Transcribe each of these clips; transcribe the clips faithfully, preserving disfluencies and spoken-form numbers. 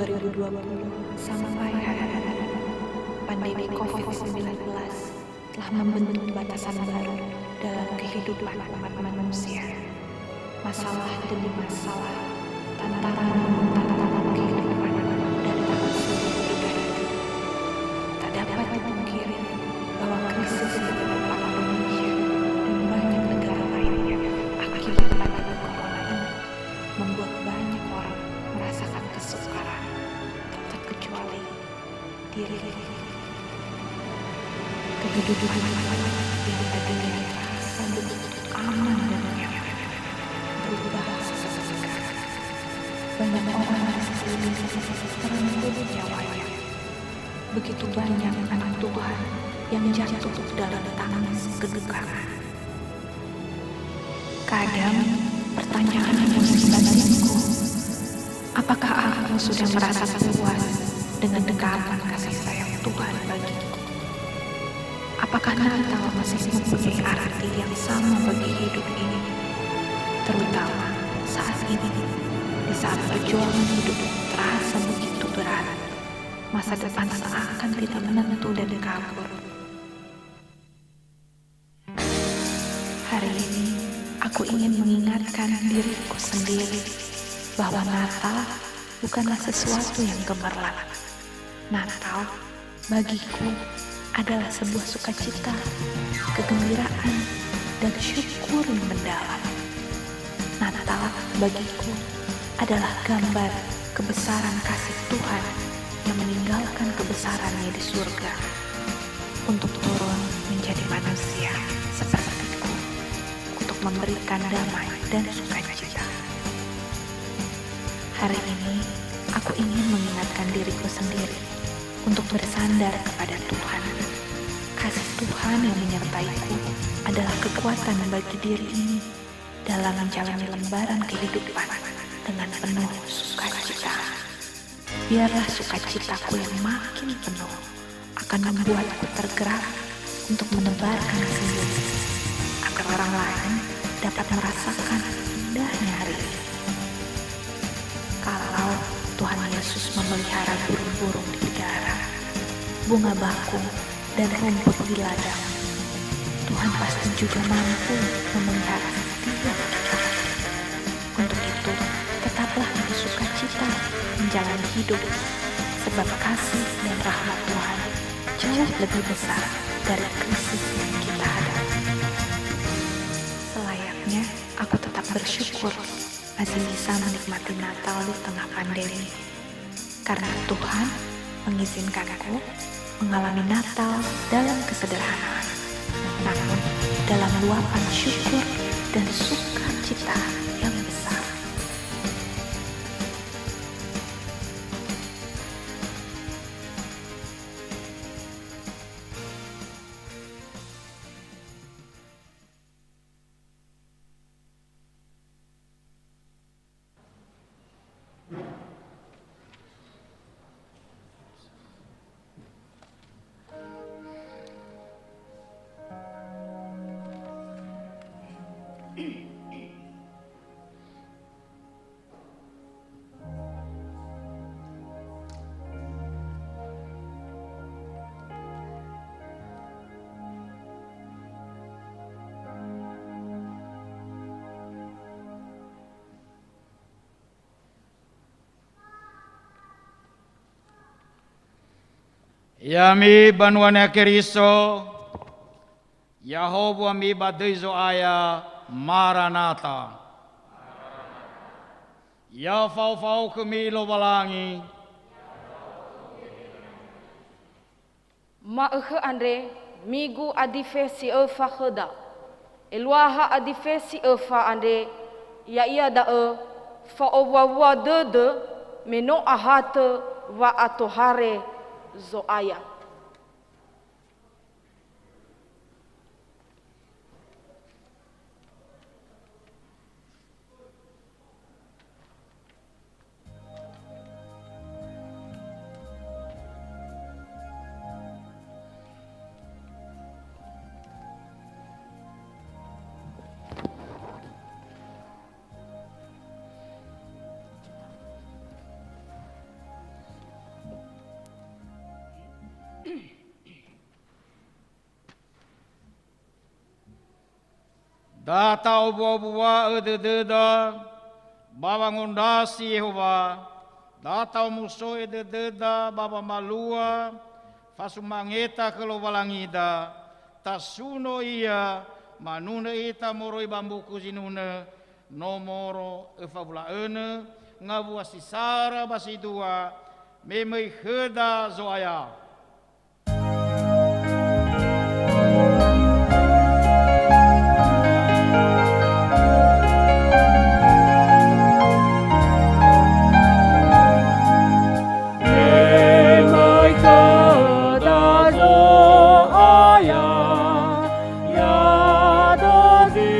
dua ribu dua puluh sampai hari ini, pandemi covid sembilan belas telah membentuk batasan baru dalam kehidupan umat manusia. Masalah demi masalah, tantangan demi tantangan kehidupan datang silih berganti. Tak dapat dipungkiri bahwa krisis yang menimpa Indonesia dan banyak negara lainnya akibat pandemi corona ini membuat banyak orang merasakan kesukaran, tak terkecuali diri. Kehidupan yang tadinya terasa begitu aman dan nyaman berubah seketika. Banyak orang di sekeliling terenggut nyawanya. Begitu banyak anak Tuhan yang jatuh dalam tangis kedukaan. Kadang pertanyaan yang muncul di batinku, apakah aku sudah merasa puas dengan dekapan kasih sayang Tuhan bagiku? Apakah Natal masih mempunyai arti yang sama bagi hidup ini? Terutama saat ini, di saat perjuangan hidup terasa begitu berat, masa depan seakan tidak menentu dan kabur. Hari ini, aku ingin mengingatkan diriku sendiri bahwa Natal bukanlah sesuatu yang gemerlap. Natal, bagiku, adalah sebuah sukacita, kegembiraan, dan syukur yang mendalam. Natal, bagiku, adalah gambar kebesaran kasih Tuhan yang meninggalkan kebesaran-Nya di surga untuk turun menjadi manusia sepertiku, untuk memberikan damai dan sukacita. Hari ini, aku ingin mengingatkan diriku sendiri untuk bersandar kepada Tuhan. Kasih Tuhan yang menyertaiku adalah kekuatan bagi diri ini dalam menjalani lembaran kehidupan dengan penuh sukacita. Biarlah sukacitaku yang makin penuh akan membuatku tergerak untuk menebarkan senyum, agar orang lain dapat merasakan indahnya hari ini. Kalau Tuhan Yesus memelihara burung-burung di udara, bunga bakung, dan rumput di ladang, Tuhan pasti juga mampu memelihara setiap kita. Untuk itu, tetaplah bersukacita menjalani hidup, sebab kasih dan rahmat Tuhan jauh lebih besar dari krisis yang kita hadapi. Selayaknya, aku tetap bersyukur masih bisa menikmati Natal di tengah pandemi. Karena Tuhan mengizinkanku mengalami Natal dalam kesederhanaan, namun dalam luapan syukur dan sukacita yang besar. Ya'ami banua Niha Keriso, ya'ahowu ami ba döi Zo'aya, Maranatha. Ya fao-fao khömi Lowalangi. Ma'ökhö andre migu adife si öfa khöda. Eluaha adife si öfa andre, ya'ia da'ö fa'owua-wua dödö me no ahatö wa'atohare Zo'aya. Da ta'owuawua'ö dödöda ba wangondrasi Yehowa, da ta'omuso'ö dödöda ba wamalua, fasumangeta khö Lowalangida, tasuno Ia, manunö ita moroi ba mbuku zinunö, nomoro öfa wula'önö, ngawua si sara ba si dua, me möi khöda Zo'aya. Me möi khöda Zo'aya, ya dozi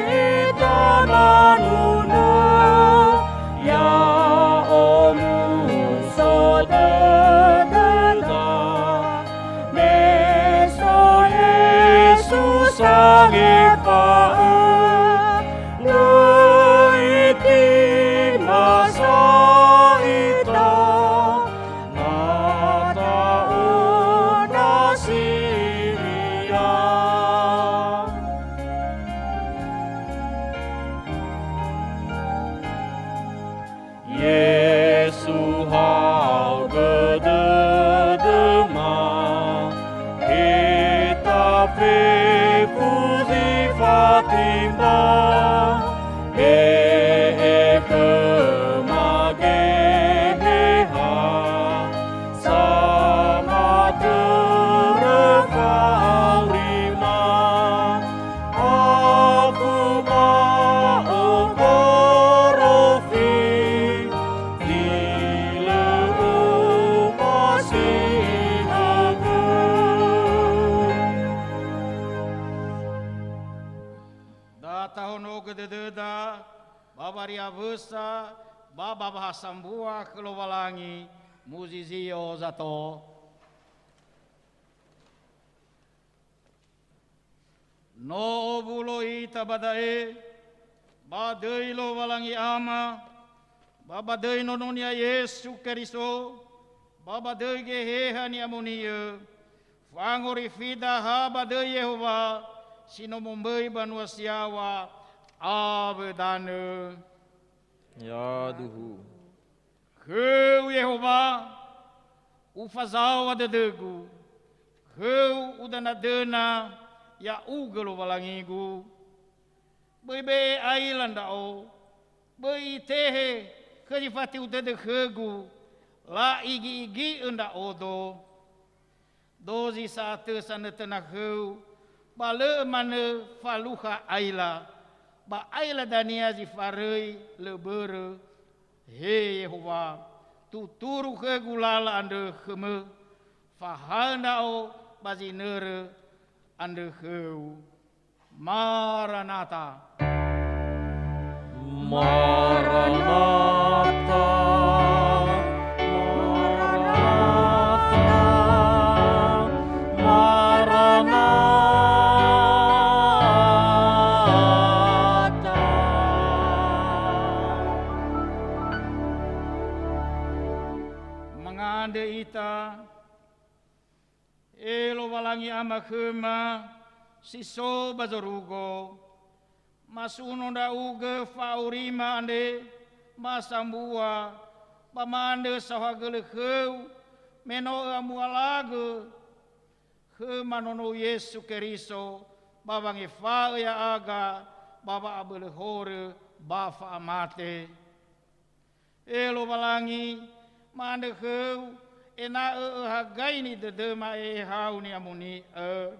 ita manunö, ya omuso dödöda. Me so Yesu sangefa'ö, lö itimasa ita, na ta'ondrasi Ia. Yesu haogö dödöma, he tafefu zi fatimba, be'e khöma Geheha, samatörö fa'aurima. Aku ma'ogorofi, zi lö omasi högö. Da tahonogö dödöda ba wariawösa ba ba wahasambua khö Lowalangi, muzizio zato. No owulo ita ba da'e, ba döi Lowalangi Ama, ba ba döi Nono-Nia Yesu Keriso, ba ba döi Geheha Ni'amoni'ö, fangorifida ha ba döi Yehowa, si no momböi banua si yaŵa awö danö. Yaduhu. Khöu Yehowa, ufazaŵa dödögu, khöu udönadöna, ya'ugö Lowalangigu. Böi be'e aila ndra'o, böi itehe khö zi fatiu dödö khögu, la'igi'igi'ö ndra'odo. Dozi sa'atö sanötöna khöu, ba lö manö falukha aila, ba aila dania zi faröi lö börö. He Yehowa, tuturu khögu lala andrö khömö, fahaö ndra'o ba zinörö andrö khöu. Maranatha. Maranatha, Maranatha, Maranatha. Mangandrö ita. E Lowalangi Ama khöma, si so ba zorugo, masuno ndra'ugö fa'aurima andre, ba sambua, ba ma'andrö saohagölö khöu, me no ö'amualagö khöma Nonou Yesu Keriso, ba wangefa'ö ya'aga ba wa'abölö horö ba fa'amate. E Lowalangi, ma'andrö khöu, ena'ö öhagaini dödöma Eheha-U Ni'amoni'ö.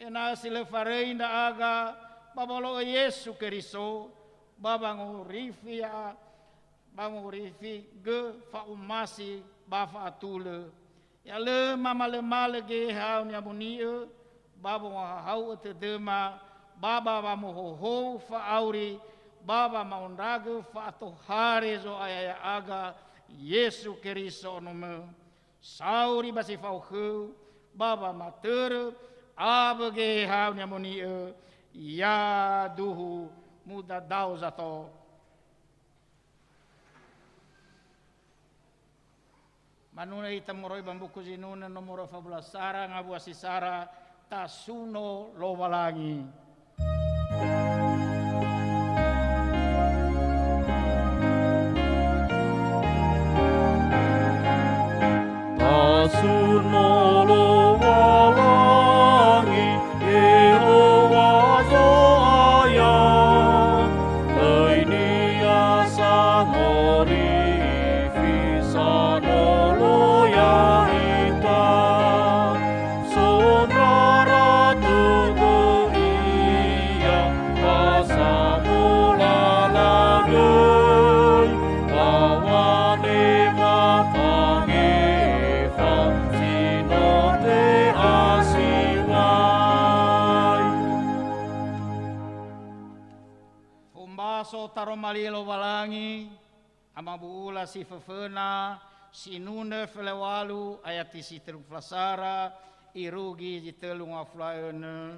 Ena'ö si lö faröi ndra'aga ba wolo'ö Yesu Keriso, ba wangorifi ya-, ba wangorifi gö fa'omasi ba fa'atulö. Ya lö mamalömalö Geheha-U Ni'amoni'ö, ba wangahau'ö tödöma, ba ba wamohohou fa'auri, ba wamaondragö fa'atohare Zo'aya ya'aga, Yesu Keriso Onomö. Sauri ba si fao khöu, ba wamatörö, awö Geheha-U Ni'amoni'ö, yaduhu mudadao zato. Manunö ita moroi ba mbuku zinunö nomoro öfa wulu a sara, ngawua si sara, tasuno Lowalangi. Suno Lowalangi, Yehowa Zo'aya, döi-Nia sangorifi sanolo ya'ita. Sondrara tödö Ia ba samolala göi, ba wanema fangefa si no te'a sibai. Fombaso taroma li Lowalangi, Amabu'ula si föföna, sinunö felew̃alu ayati si tölu falasara, irugi zi tölu ngafula önö.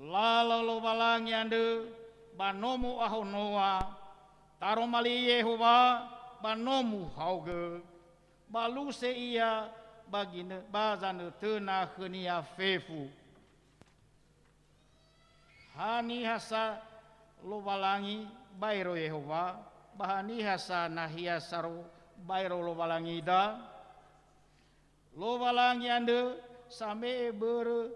Lala Lowalangi andrö ba no mo'ahonoa, taroma li Yehowa ba no muhaogö, ba luse Ia ba ginö-, ba zanötöna khö-Nia fefu. Haniha sa Lowalangi baero Yehowa, ba haniha sa nahia saro baero Lowalangida? Lowalangi andrö same'e börö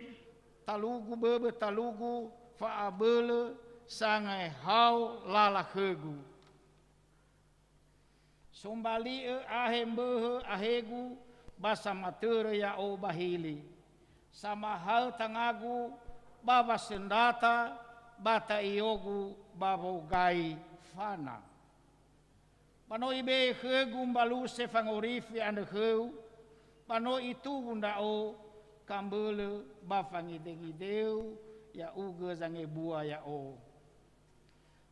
talugu, böbö talugu fa'abölö sangeha lala khögu. Sombali'ö ahe mböhö ahegu ba samatörö ya'o ba hili, samahaö tangagu ba wasöndrata, ba ta'iogu ba wogai fana. Ba no ibe'e khögu mbaluse fangorifi andrö khöu, ba no ituwu ndra'o kambölö ba fangidengideu ya'ugö zangebua ya'o.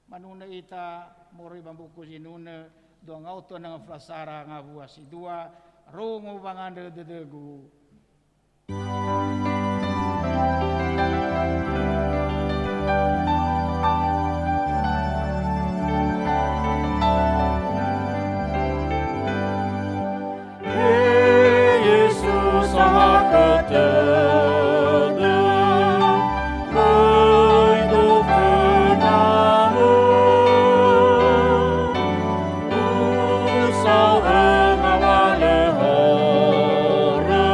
Manunö ita moroi ba mbuku zinunö, dua ngaotu nanga falasara ngawua si dua, rongo wangandrö dödögu. He Yesu, sahakhö tödö, möi do föna-Mö. Usaohö ngawalö horö,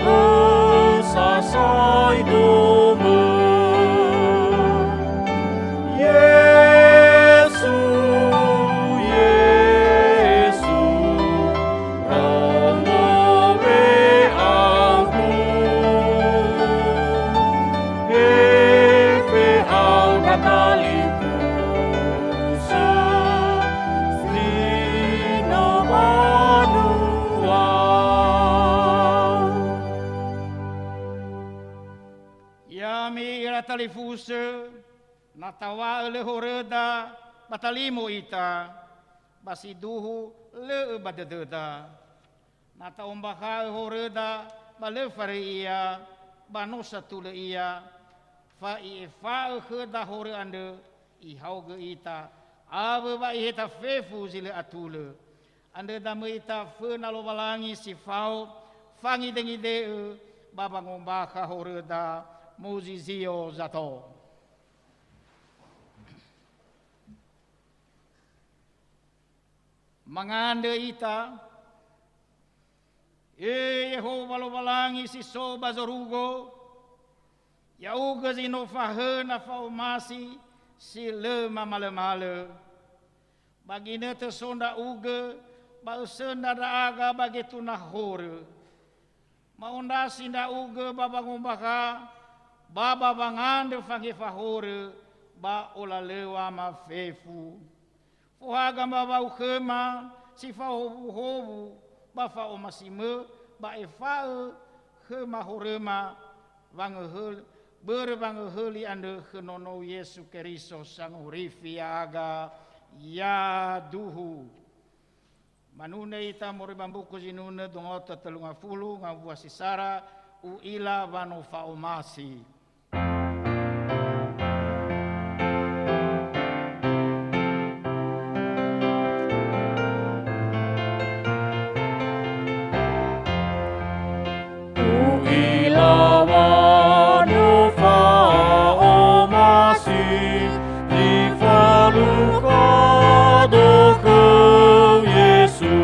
ösa sai domö. Yesu, Yesu, rongo we'augö. He fe'aura talifusö, si no banua. Ya'ami ira talifusö, na taw̃a'ö lö horöda, ba talimo ita, ba si duhu lö'ö ba dödöda. Na ta'ombakha'ö horöda, ba lö faröi ia, ba no satulö ia, fa i'efa'ö khöda horö andrö, ihaogö ita, awö wa iheta fefu zi lö atulö. Andrö da möi ita föna Lowalangi si fao fangidengide'ö ba wangombakha horöda, muzizio zato. Mangandrö ita, E Yehowa Lowalangi si so ba zorugo, Ya'ugö zi no fahöna fa'omasi si lö mamalömalö. Ba ginötö so ndra'ugö, ba ösöndra ndra'aga ba getuna horö. Ma'ondrasi ndra'ugö ba wangombakha, ba ba wangandrö fangefa horö, ba olalöŵa mafefu. Fohaga mbawau khöma si fahowuhowu ba fa'omasimö, ba efa'ö khöma horöma wangöhöl-, börö wangöhöli andrö khö nonou Yesu Keriso Sangorifi ya'aga, yaduhu. Manunö ita moroi ba mbuku zinunö dua ngawotö tölu ngafulu ngawua si sara, u'ila wa no fa'omasi. U'ila wa no fa'omasi, zi falukha dökhöu Yesu.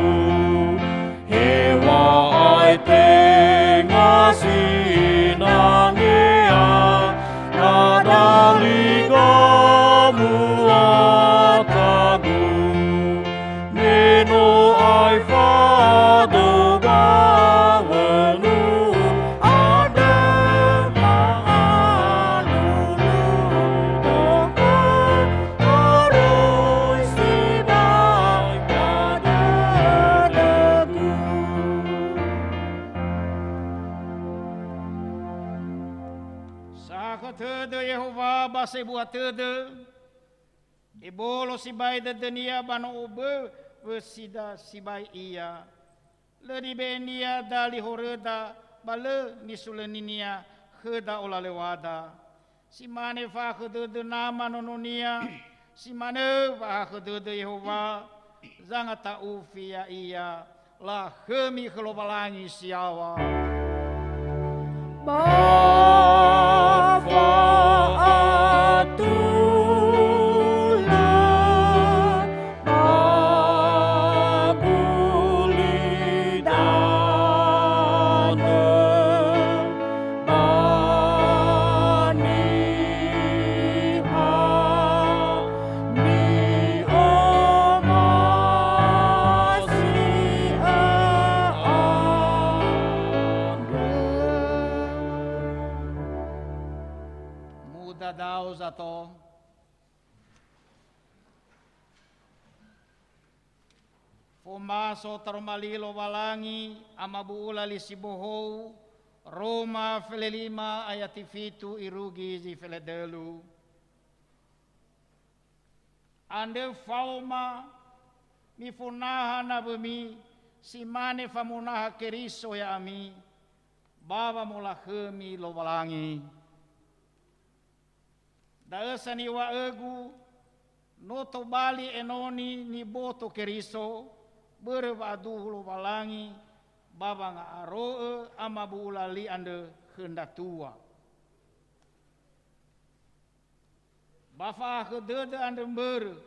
Dödö Yehowa ba sebua tödö, ebolo sibai dödönia ba no obö wösida sibai ia. Lö nibe'enia dali horöda, ba lö nisulöninia khöda olalöwada. Si mane fa'akhö dödö Nama nononia, si manö fa'akhö dödö Yehowa, zangata'ufi ya'ia, lakhömi khö Lowalangi si yaŵa. Ba fa'atulö ba gulidanö ba niha ni'omasi'ö andrö. Mudadao zato. Fomaso taroma li Lowalangi, amabu'ula li si bohou, Roma felelima ayati fitu irugi zi feledölu. Andrö faoma, mifonaha nawömi, si mane famonaha Keriso ya'ami, ba wamolakhömi Lowalangi. Da'ö sa niŵa'ögu, no tobali enoni niboto Keriso, börö wa'aduhu Lowalangi ba wanga'aro'ö amabu'ula li andrö khö ndra tua. Ba fa'akhö dödö andrö mbörö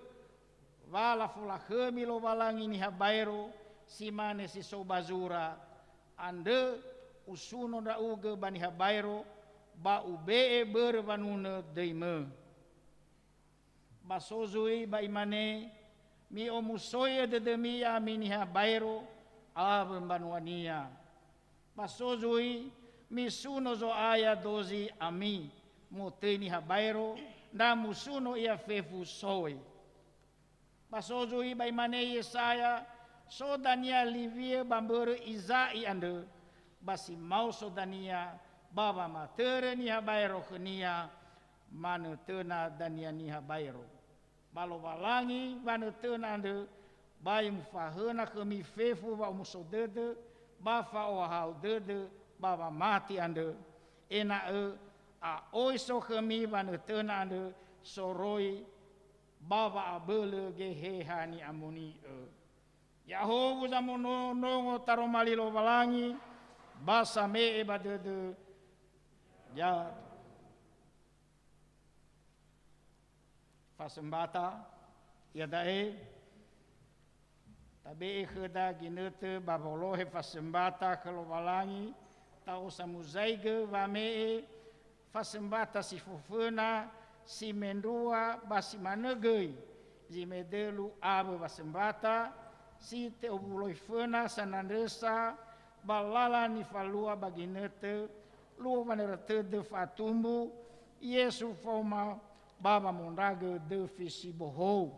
wa lafolakhömi Lowalangi niha baero si mane si so ba zura, andrö usuno ndra'ugö ba niha baero, ba ube'e börö wanunö döimö. Ba so zui ba imane, mi'omusoi'ö dödömi ya'ami niha baero awö mbanuania. Ba so zui, misuno Zo'aya dozi ami, motöi niha baero, ndra musuno ia fefu soi. Ba so zui ba imane Yesaya, so dania liwi'ö ba mbörö iza'i andrö, ba si maoso dania ba wamatörö niha baero khönia, manötöna dania niha baero. Ba Lowalangi wanötöna andrö, ba ya mufahöna khömi fefu wa'omuso dödö, ba fa'ohahau dödö, ba wamati andrö, ena'ö a'oi so khömi wanötöna andrö soroi ba wa'abölö Geheha Ni'amoni'ö. Ya'ahowu zamonongo taroma li Lowalangi, ba same'e ba dödö, ya fasömbata, iada'e tabe'e khöda ginötö ba wolohe fasömbata khö Lowalangi, ta'osa muzaigö wame'e fasömbata si föföna, si mendrua, ba si manö göi zi medölu awö wasömbata, si te'owuloi föna sanandrösa ba lala nifalua ba ginötö, luo wanörö tödö fa'atumbu, Yesu faoma ba wamondragö döfi si bohou.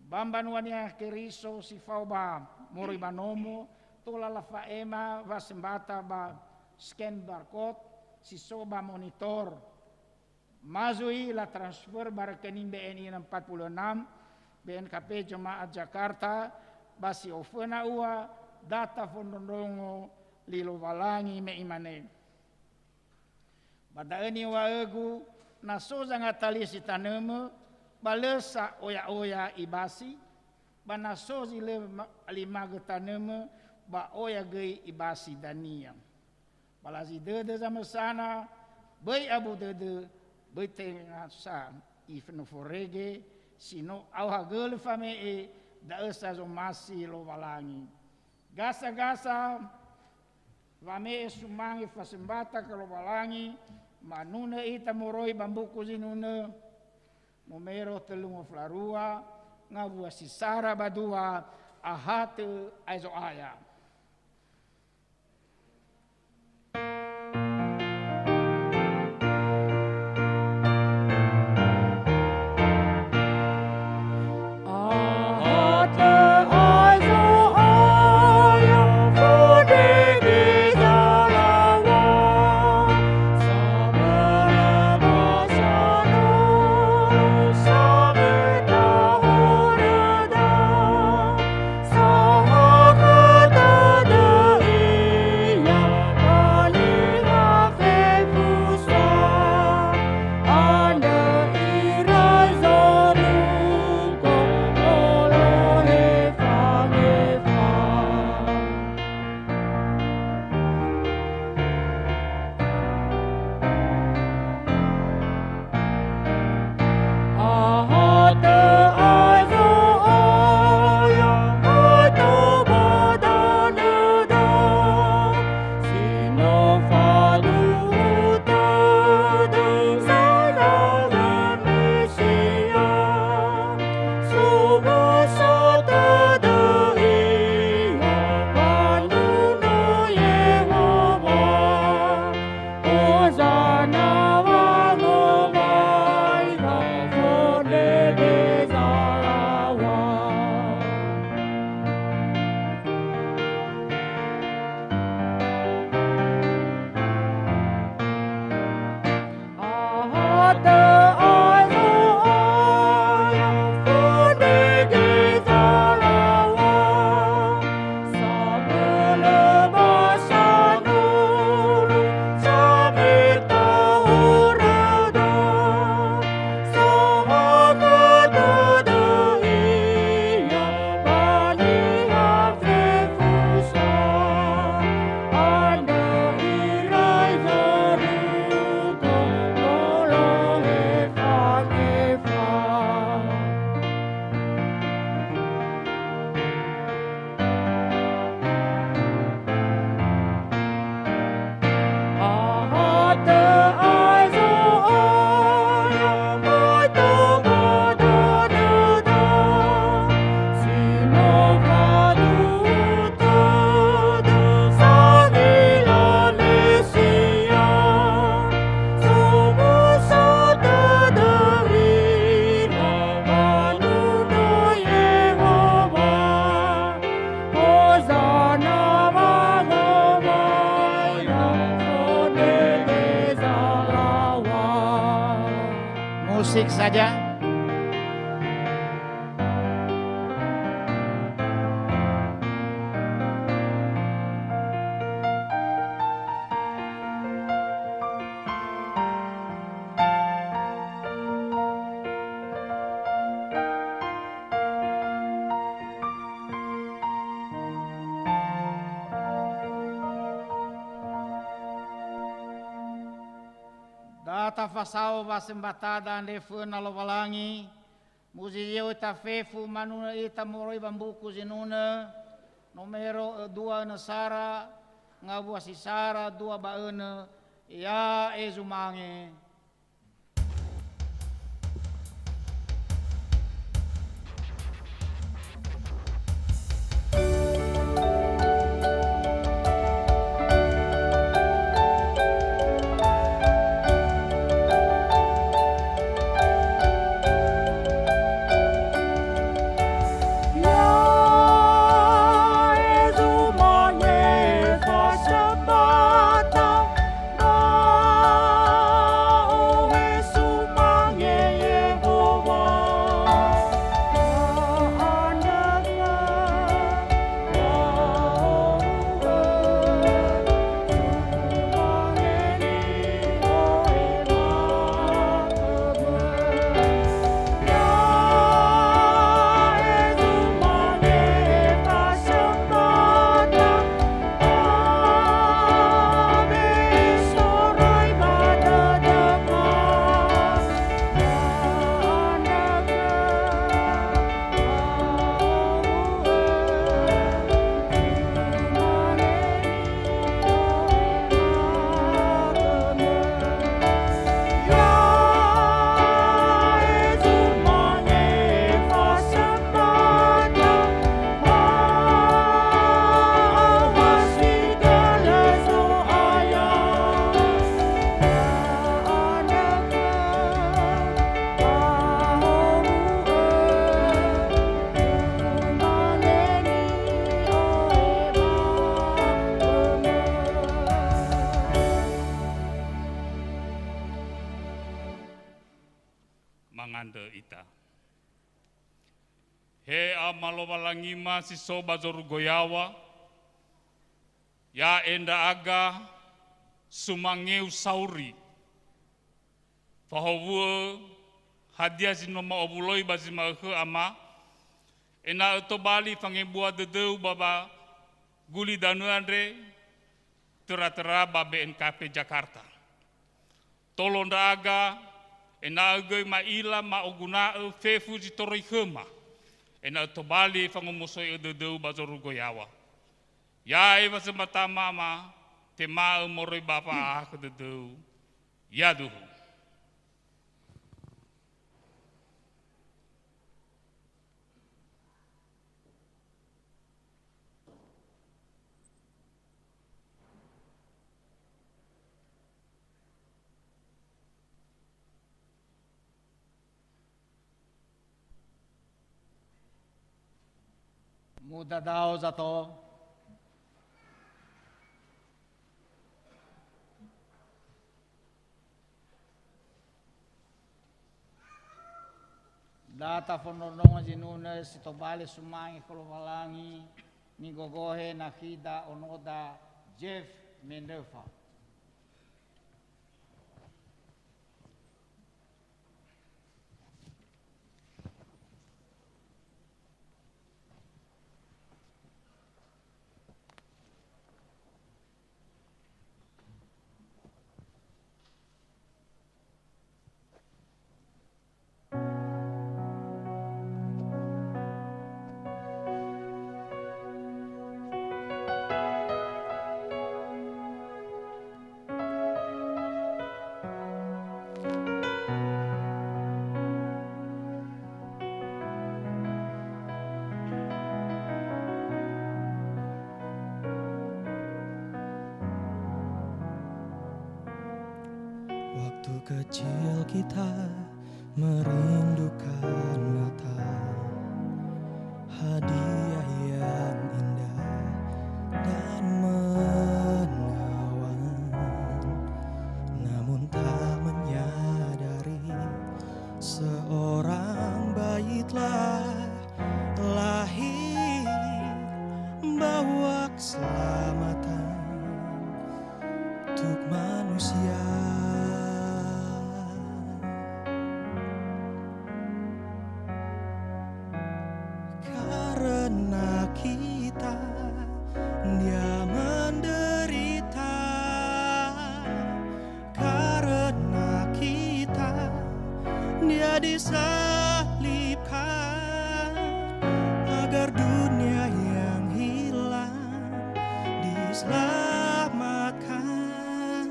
Ba mbanua-Nia Keriso si fao ba moroi ba nomo, tola lafa'ema wasömbata ba scan barcode si so ba monitor. Ma zui la transfer ba rekening B N I empat puluh enam B N K P Jemaat Jakarta, ba si oföna ua data fondrondrongo li Lowalangi me imane. Ba da'ö niŵa'ögu, na so zangatalisi tanömö, ba lö sa oya-oya ibasi, ba na so zi lö ma-, limagö tanömö, ba oya göi ibasi dania. Ba lazi dödö zamösana, böi abu dödö, böi tenga sa ifenoforege, si no aohagölö fame'e, da'ö sa zomasi Lowalangi. Gasa-gasa wame'e sumange fasömbata khö Lowalangi, manunö ita moroi ba mbuku zinunö, nomero tölu ngofulu a rua, ngawua si sara ba dua, ahatö Ae Zo'aya. Musik saja. Da tafasao wasembatada andre föna Lowalangi, muzizi'ö ita fefu manunö ita moroi ba mbuku zinunö, nomero dua önö sara, ngawua si sara dua ba önö, ya'e zumange. Mangandrö ita. He Ama Lowalangima si so ba zorugo yaŵa, ya'e ndra'aga sumangeu sauri, fahowu'ö hadia zi no ma'owuloi ba zi ma'ökhö, Ama, ena'ö tobali fangebua dödöu ba, ba gulidanö andre, töra-töra ba B N K P Jakarta. Tolo ndra'aga, ena'ö göi ma'ila ma'oguna'ö fefu zi toroi khöma, ena'ö tobali fangomusoi'ö dödöu ba zorugo yaŵa. Ya'e wazömbatama, Ama, tema'ö moroi ba wa'ahakhö dödöu. Yaduhu. Mudadao zato. Da tafondrondrongo zinunö si tobali sumange khö Lowalangi, nigogohe nakhida onoda Jeff Mendöfa. Waktu kecil kita merindukan mata, hadiah yang indah dan menawan. Namun tak menyadari, Keselamatan untuk manusia. Karena kita, Dia menderita. Karena kita, Dia disalibkan, agar dunia yang hilang diselamatkan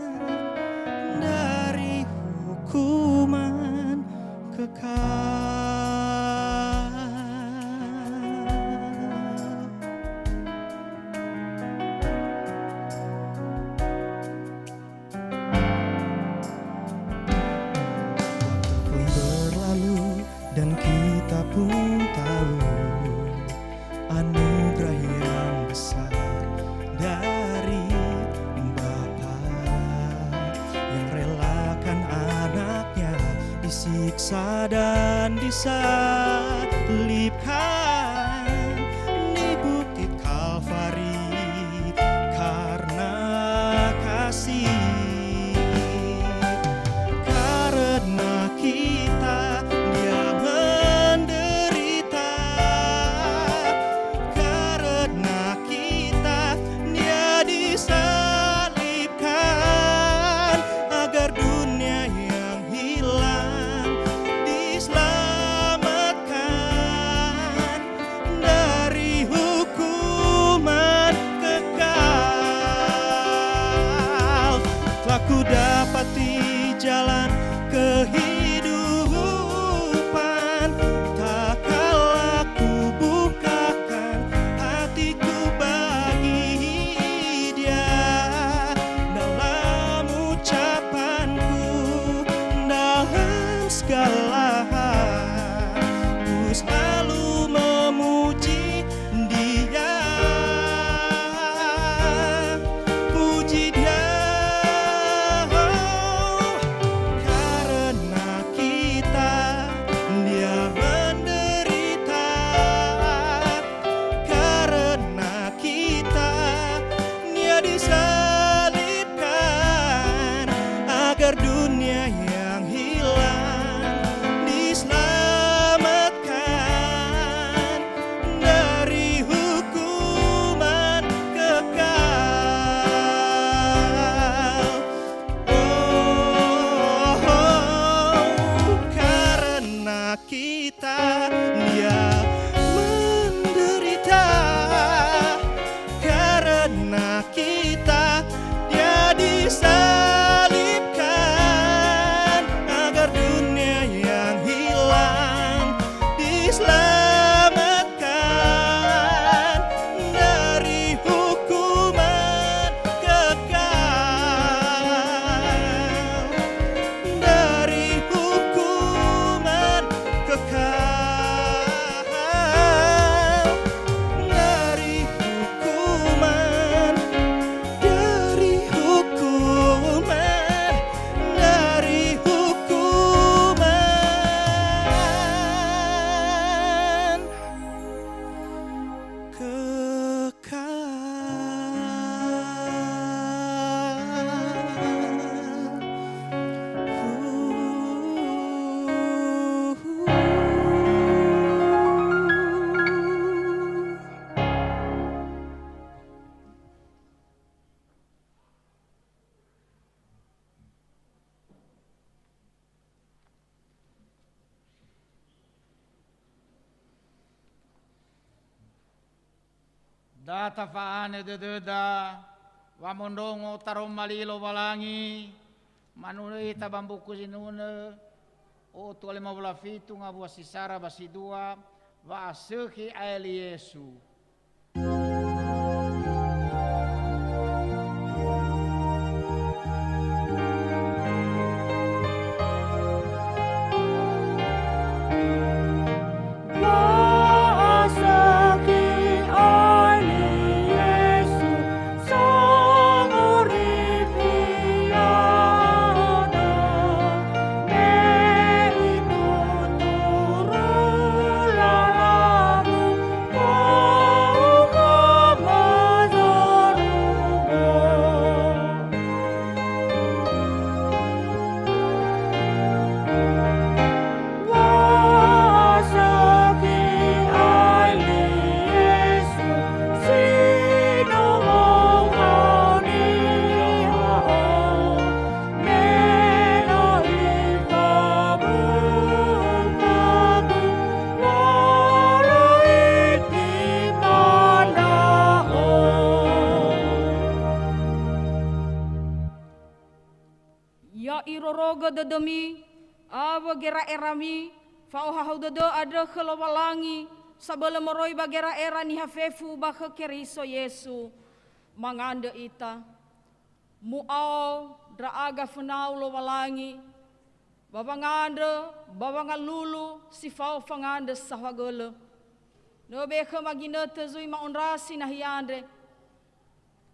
dari hukuman kekal. Waktu pun berlalu dan kita pun tahu anugerah yang besar dari Bapa yang relakan anaknya disiksa dan disalibkan di Bukit Kalvari karena kasih. Karena kita, Dia menderita. Karena kita, Dia disalibkan, agar dunia yang hilang diselamatkan dari hukuman kekal. Telah kudapati jalan kehidupan, tak kalah kubukakan hatiku bagi Dia. Dalam ucapanku, dalam segala hal, ku selalu memuji Dia, puji Dia, oh, karena kita, Dia menderita, karena kita, Dia disalibkan, agar dunia yang hilang diselamatkan dari hukuman kekal. Oh, karena kita, Dia menderita. Karena kita, Dia disalibkan, agar dunia yang hilang diselamatkan dari hukuman kekal, dari hukuman kekal, dari hukuman, dari hukuman, dari hukuman kekal. Da tafa'anö dödöda, wa mondrongo taroma li Lowalangi, manunö ita ba mbuku Zinunö, otu a lima wulu a fitu ngawua si sara ba si dua, wa'asökhi ae li Yesu. Irorogö dödömi awö gera'erami fa'ohahau dödö andrö khö Lowalangi, sabölö moroi ba gera'era niha fefu ba khö Keriso Yesu. Mangandrö ita. Mu'ao ndra'aga fönau Lowalangi, ba wangandrö, ba wangalulu si fao fangandrö saohagölö. Nöbe khöma ginötö zui ma'ondrasi nahia andre.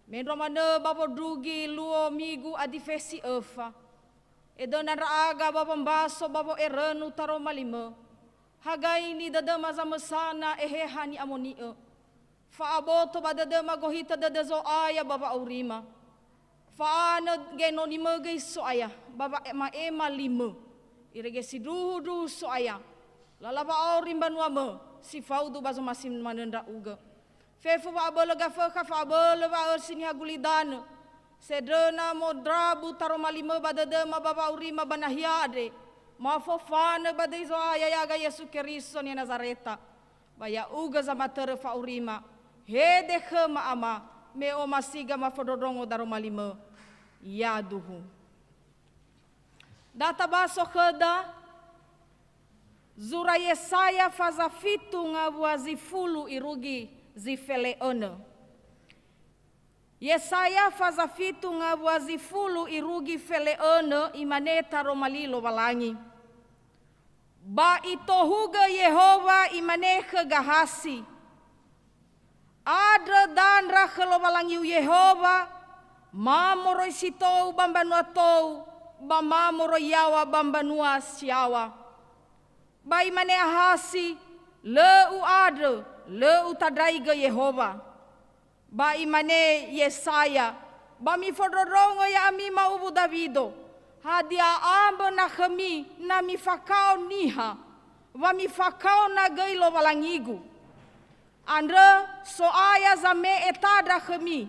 Mendrua manö ba wondrugi luo migu adifesi öfa. Edöna ndra'aga ba wombaso ba wo'erönu taroma limö. Hagaini dödöma zamösana Eheha ni'amoni'ö. Fa'aboto ba dödöma gohitö dödö Zo'aya ba wa'aurima. Fa'anö genonimö göi So'aya ba wa'ema'ema limö. Irege sindruhundruhu So'aya. Lala wa'auri mbanuamö, si faudu ba zomasi manö ndra'ugö. Fefu wa'abölö Gafökha, fa'abölö wa'ösi niha gulidanö. Sendröna mondrabu taroma limö ba dödöma ba wa'aurima ba nahia andre. Mafofanö ba döi Zo'aya ya'aga Yesu Keriso niha Nazareta. Ba ya'ugö zamatörö fa'aurima, hede khöma Ama, me omasiga mafondrondrongo daroma limö. Yaduhu. Da tabaso khöda, zura Yesaya faza fitu ngawua zi fulu irugi zi fele'önö. Yesaya faza fitu ngawua zi fulu irugi fele'önö, imane taroma li Lowalangi. Ba itohugö Yehowa, imane khö Gahasi, "Andrö dandra khö Lowalangiu Yehowa, ma moroi si tou ba mbanua tou, ba ma moroi yaŵa ba mbanua si yaŵa." Ba imane Ahasi, "Lö u'andrö, lö utandraigö Yehowa." Ba imane Yesaya, "Ba mifondrondrongo ya'ami ma'uwu Dawido, hadia ambö na khömi na mifakao niha, wa mifakaona göi Lowalangigu? Andrö, So'aya zame'e tandra khömi.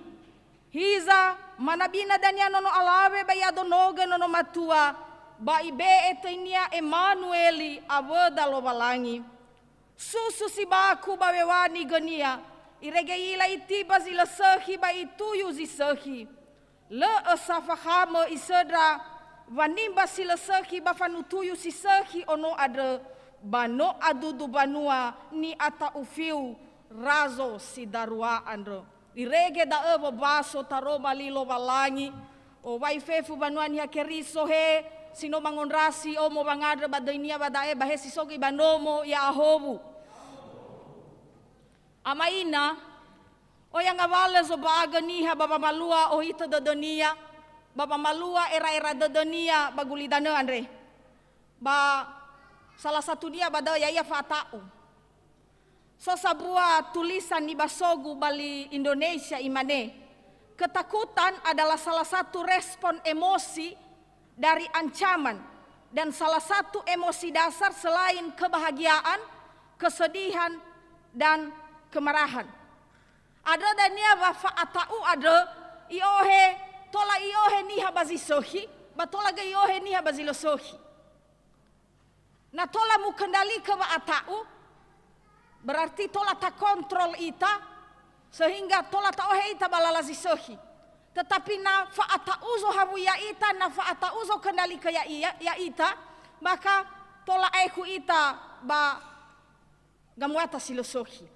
Hiza, manabina dania nono alawe ba i'adonogö nono matua, ba ibe'e töinia Emanueli awöda Lowalangi." Susu si baku ba wewani gönia, irege i'ila itiba zi lö sökhi ba ituyu zi sökhi. Lö ösa fakhamö isöndra wanimba si lö sökhi ba fanutuyu si sökhi ono andrö, ba no adudu banua ni'ata'u fiu razo si darua andrö. Irege da'ö wombaso taroma li Lowalangi, owai fefu banua Niha Keriso he, si no mangondrasi omo wangandrö ba döinia ba da'e, ba he si so göi ba nomo ya'ahowu. Ama ina, oya ngawalö zomba'agö niha ba wamalua ohitö dödönia, ba wamalua era'era dödönia ba gulidanö andre. Ba salah satunia ba da'ö ya'ia fa'ata'u. So sambua tulisan nibasogu ba li Indonesia, imane, "Ketakutan adalah salah satu respon emosi dari ancaman, dan salah satu emosi dasar selain kebahagiaan, kesedihan, dan kemarahan." Andrö dania wa fa'ata'u andrö i'ohe, tola i'ohe niha ba zi sökhi, ba tola göi i'ohe niha ba zi lö sökhi. Na tola mukendali'ö wa'ata'u, berarti tola takontrol ita, sehingga tola ta'ohe ita ba lala zi sökhi. Tetapi na fa'ata'u zohawui ya'ita, na fa'ata'u zokendali'ö ya'i-, ya'ita, maka tola aekhu ita ba gamuata si lö sökhi.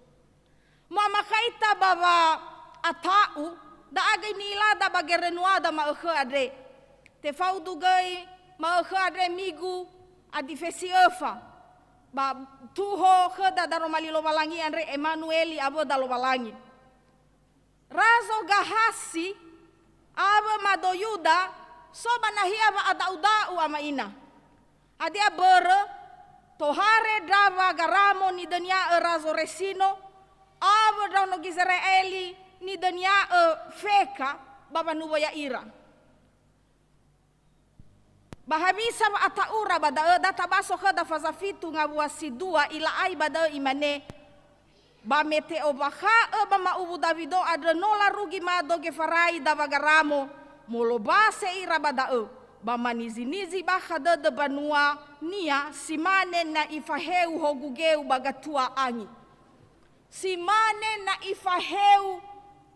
Mu'amakhaita ba wa'ata'u, da'e göi ni'ilada ba gerönuada ma'ökhö andre. Tefaudu göi ma'ökhö andre migu adifesi öfa, ba tuho khöda daroma li Lowalangi andre, Emanueli, awöda Lowalangi. Razo Gahasi awö mado Yuda so ba nahia wa'ada'uda'u, ama ina. Hadia börö? Tohare ndrawa Garamo nidönia'ö Razo Resino, awö ndraono Gizera'eli nidönia'ö Feka ba wanuwo ya'ira. Ba hewisa wa'ata'ura ba da'ö? Da tabaso khöda faza fitu ngawua si dua, ila'ai ba da'ö, imane, "Ba me te'ombakha'ö ba ma'uwu Dawido andrö no larugi mado gefarai dawa Garamo, molombase ira ba da'ö, ba manizi-nizi bakha dödö banuania, si mane na ifaheu hogu geu ba gatua angi." Si mane na ifaheu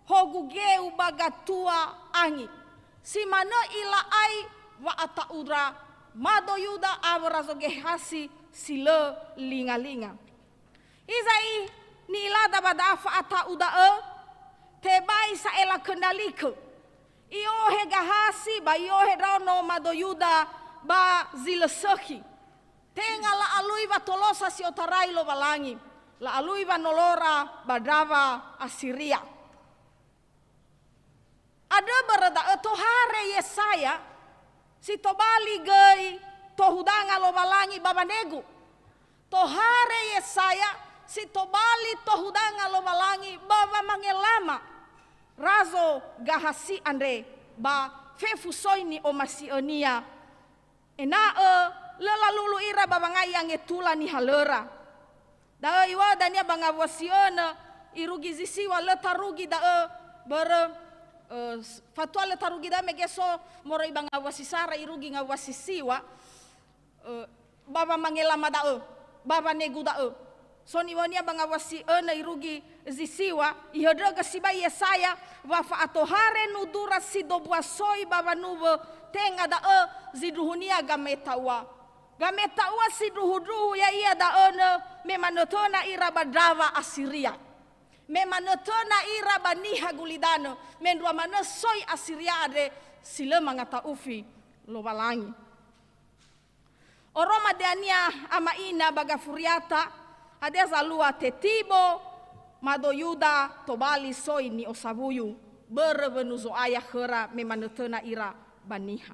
hogu geu ba gatua angi. Si manö ila'ai wa'ata'ura mado Yuda awö Razo Gehasi si lö lingalinga. Hiza'i ni'ilada ba da'a fa'ata'u da'ö, tebai sa'ela köndralikö. I'ohe Gahasi ba i'ohe ndraono mado Yuda ba zi lö sökhi. Tenga la'alui watolosa si otarai Lowalangi, la'alui wanolora ba ndrawa Asiria. Andrö börö da'ö tohare Yesaya si tobali göi tohudanga Lowalangi ba wanegu. Tohare Yesaya si tobali tohudanga Lowalangi ba wamangelama Razo Gahasi andre ba fefu soi ni'omasi'önia. Ena'ö lö lalulu ira ba wangai angetula nihalöra. Da'ö iŵa'ö dania ba ngawua si önö, irugi zi siŵa lö tarugi da'ö, börö, ö, s-, fatua lö tarugi da'ö mege so moroi ba ngawua si sara irugi ngawua si siŵa, ö, ba wamangelama da'ö, ba wanegu da'ö. So niŵa'önia ba ngawua si önö irugi zi siŵa, ihöndrögö sibai Yesaya wa fa'atohare nudura si dombua soi ba wanuwö tenga da'ö zindruhunia gameta'ua. Gameta'ua sindruhundruhu ya'ia da'önö me manötöna ira ba ndrawa Asiria. Me manötöna ira ba niha gulidanö, mendrua manö soi Asiria andre si lö mangata'ufi Lowalangi. Oroma dania ama ina ba gafuriata, hadia zalua tetibo mado Yuda tobali soi ni'osawuyu, börö wönu Zo'aya khöra me manötöna ira ba niha.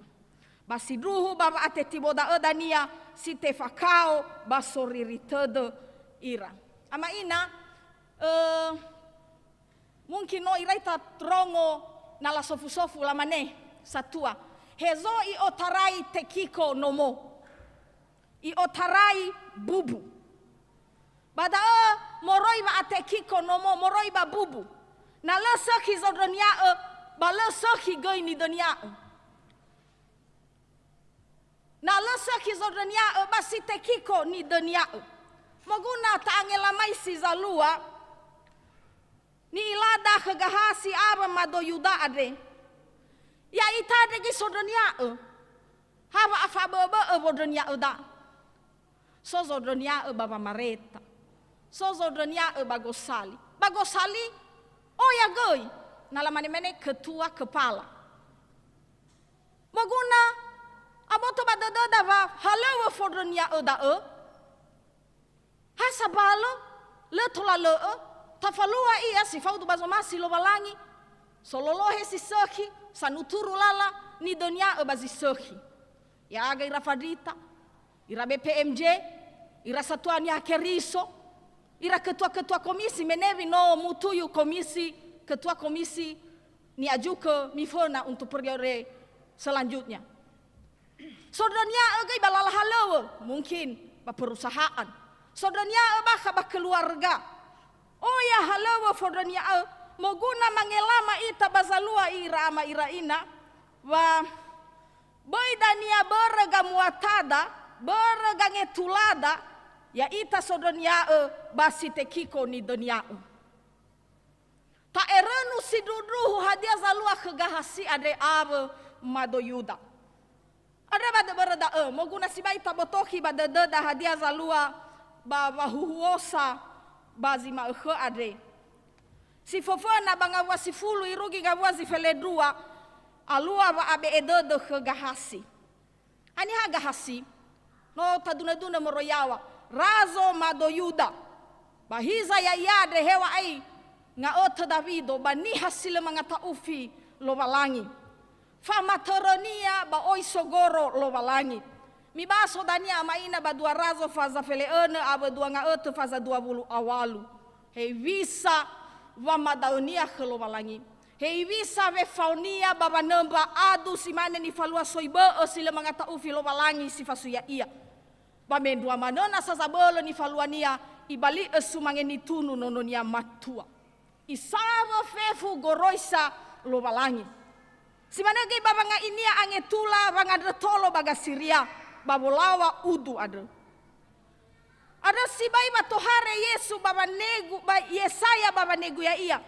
Ba sindruhu ba wa'atetibo da'ö dania si tefakao ba soriri tödö ira. Ama ina, ö, Mungkin no irai tarongo na lasofu-sofu lamane satua, hezo i'otarai tekiko nomo, i'otarai bubu. Ba da'ö moroi wa'atekiko nomo, moroi ba bubu. Na lö sökhi zondrönia'ö, ba lö sökhi göi nidönia'ö. Na lö sökhi zondrönia'ö ba si tekiko nidönia'ö. Moguna ta'angelamaisi zalua, ni'ilada khö Gahasi awö mado Yuda andre. Ya'ita andre göi sondrönia'ö. Ha wa'afabö'öbö'ö wondrönia'öda. So zondrönia'ö ba wamareta. So zondrönia'ö ba gosali. Ba gosali, oya göi. Na lamane-mane ketua kepala. Moguna aboto ba dödöda wa halöŵö fondrönia'ö da'ö? Ha sabalö, lö tola lö'ö, tafalua ia si faudu ba zomasi Lowalangi, sololohe si sökhi, sanuturu lala, nidönia'ö ba zi sökhi. Ya'aga ira Fadrita, ira B P M J, ira Satuania Keriso, ira ketua-ketua komisi, menewi no mutuyu komisi, ketua komisi ni'ajukö miföna untuk periode selanjutnya. Sondrönia'ö göi ba lala halöŵö, mungkin ba perusahaan. Sondrönia'ö bakha ba keluarga. Oya halöŵö fondrönia'ö, moguna mangelama ita ba zalua ira ama ira ina, wa böi dania börö gamuatada, börö gangetulada, ya'ita sondrönia'ö ba si tekiko nidönia'ö. Ta'erönu sindruhundruhu hadia zalua khö Gahasi andre awö mado Yuda. Andrö ba döbörö da'ö, moguna sibai tabotokhi ba dödöda hadia zalua ba wahuhuosa ba zi ma'ökhö andre. Si föföna ba ngawua si fulu irugi ngawua zi felendrua, alua wa'abe'e dödö khö Gahasi. Haniha Gahasi? No tadunö-dunö moroi yaŵa, Razo mado Yuda. Ba hiza ya'ia andre heŵa'ae nga'ötö Dawido ba niha si lö mangata'ufi Lowalangi. Famatörönia ba oi sogoro Lowalangi. Mibaso dania ama ina ba dua Razo faza fele'önö awö dua Nga'ötö faza dua wulu a walu. Hewisa wamadaönia khö Lowalangi. Hewisa wefaonia ba wanömba adu si mane nifalua soi bö'ö si lö mangata'ufi Lowalangi si fasui ya'ia. Ba mendrua manö nasa zabölö nifaluania, ibali'ö sumange nitunu nononia matua. Isawö fefu goroisa Lowalangi. Si manö göi ba wanga'inia angetula wangandrö tolo ba Gasiria, ba wolaŵa udu andrö. Andrö sibai wa tohare Yesu ba wanegu, ba Yesaya ba wanegu ya'ia.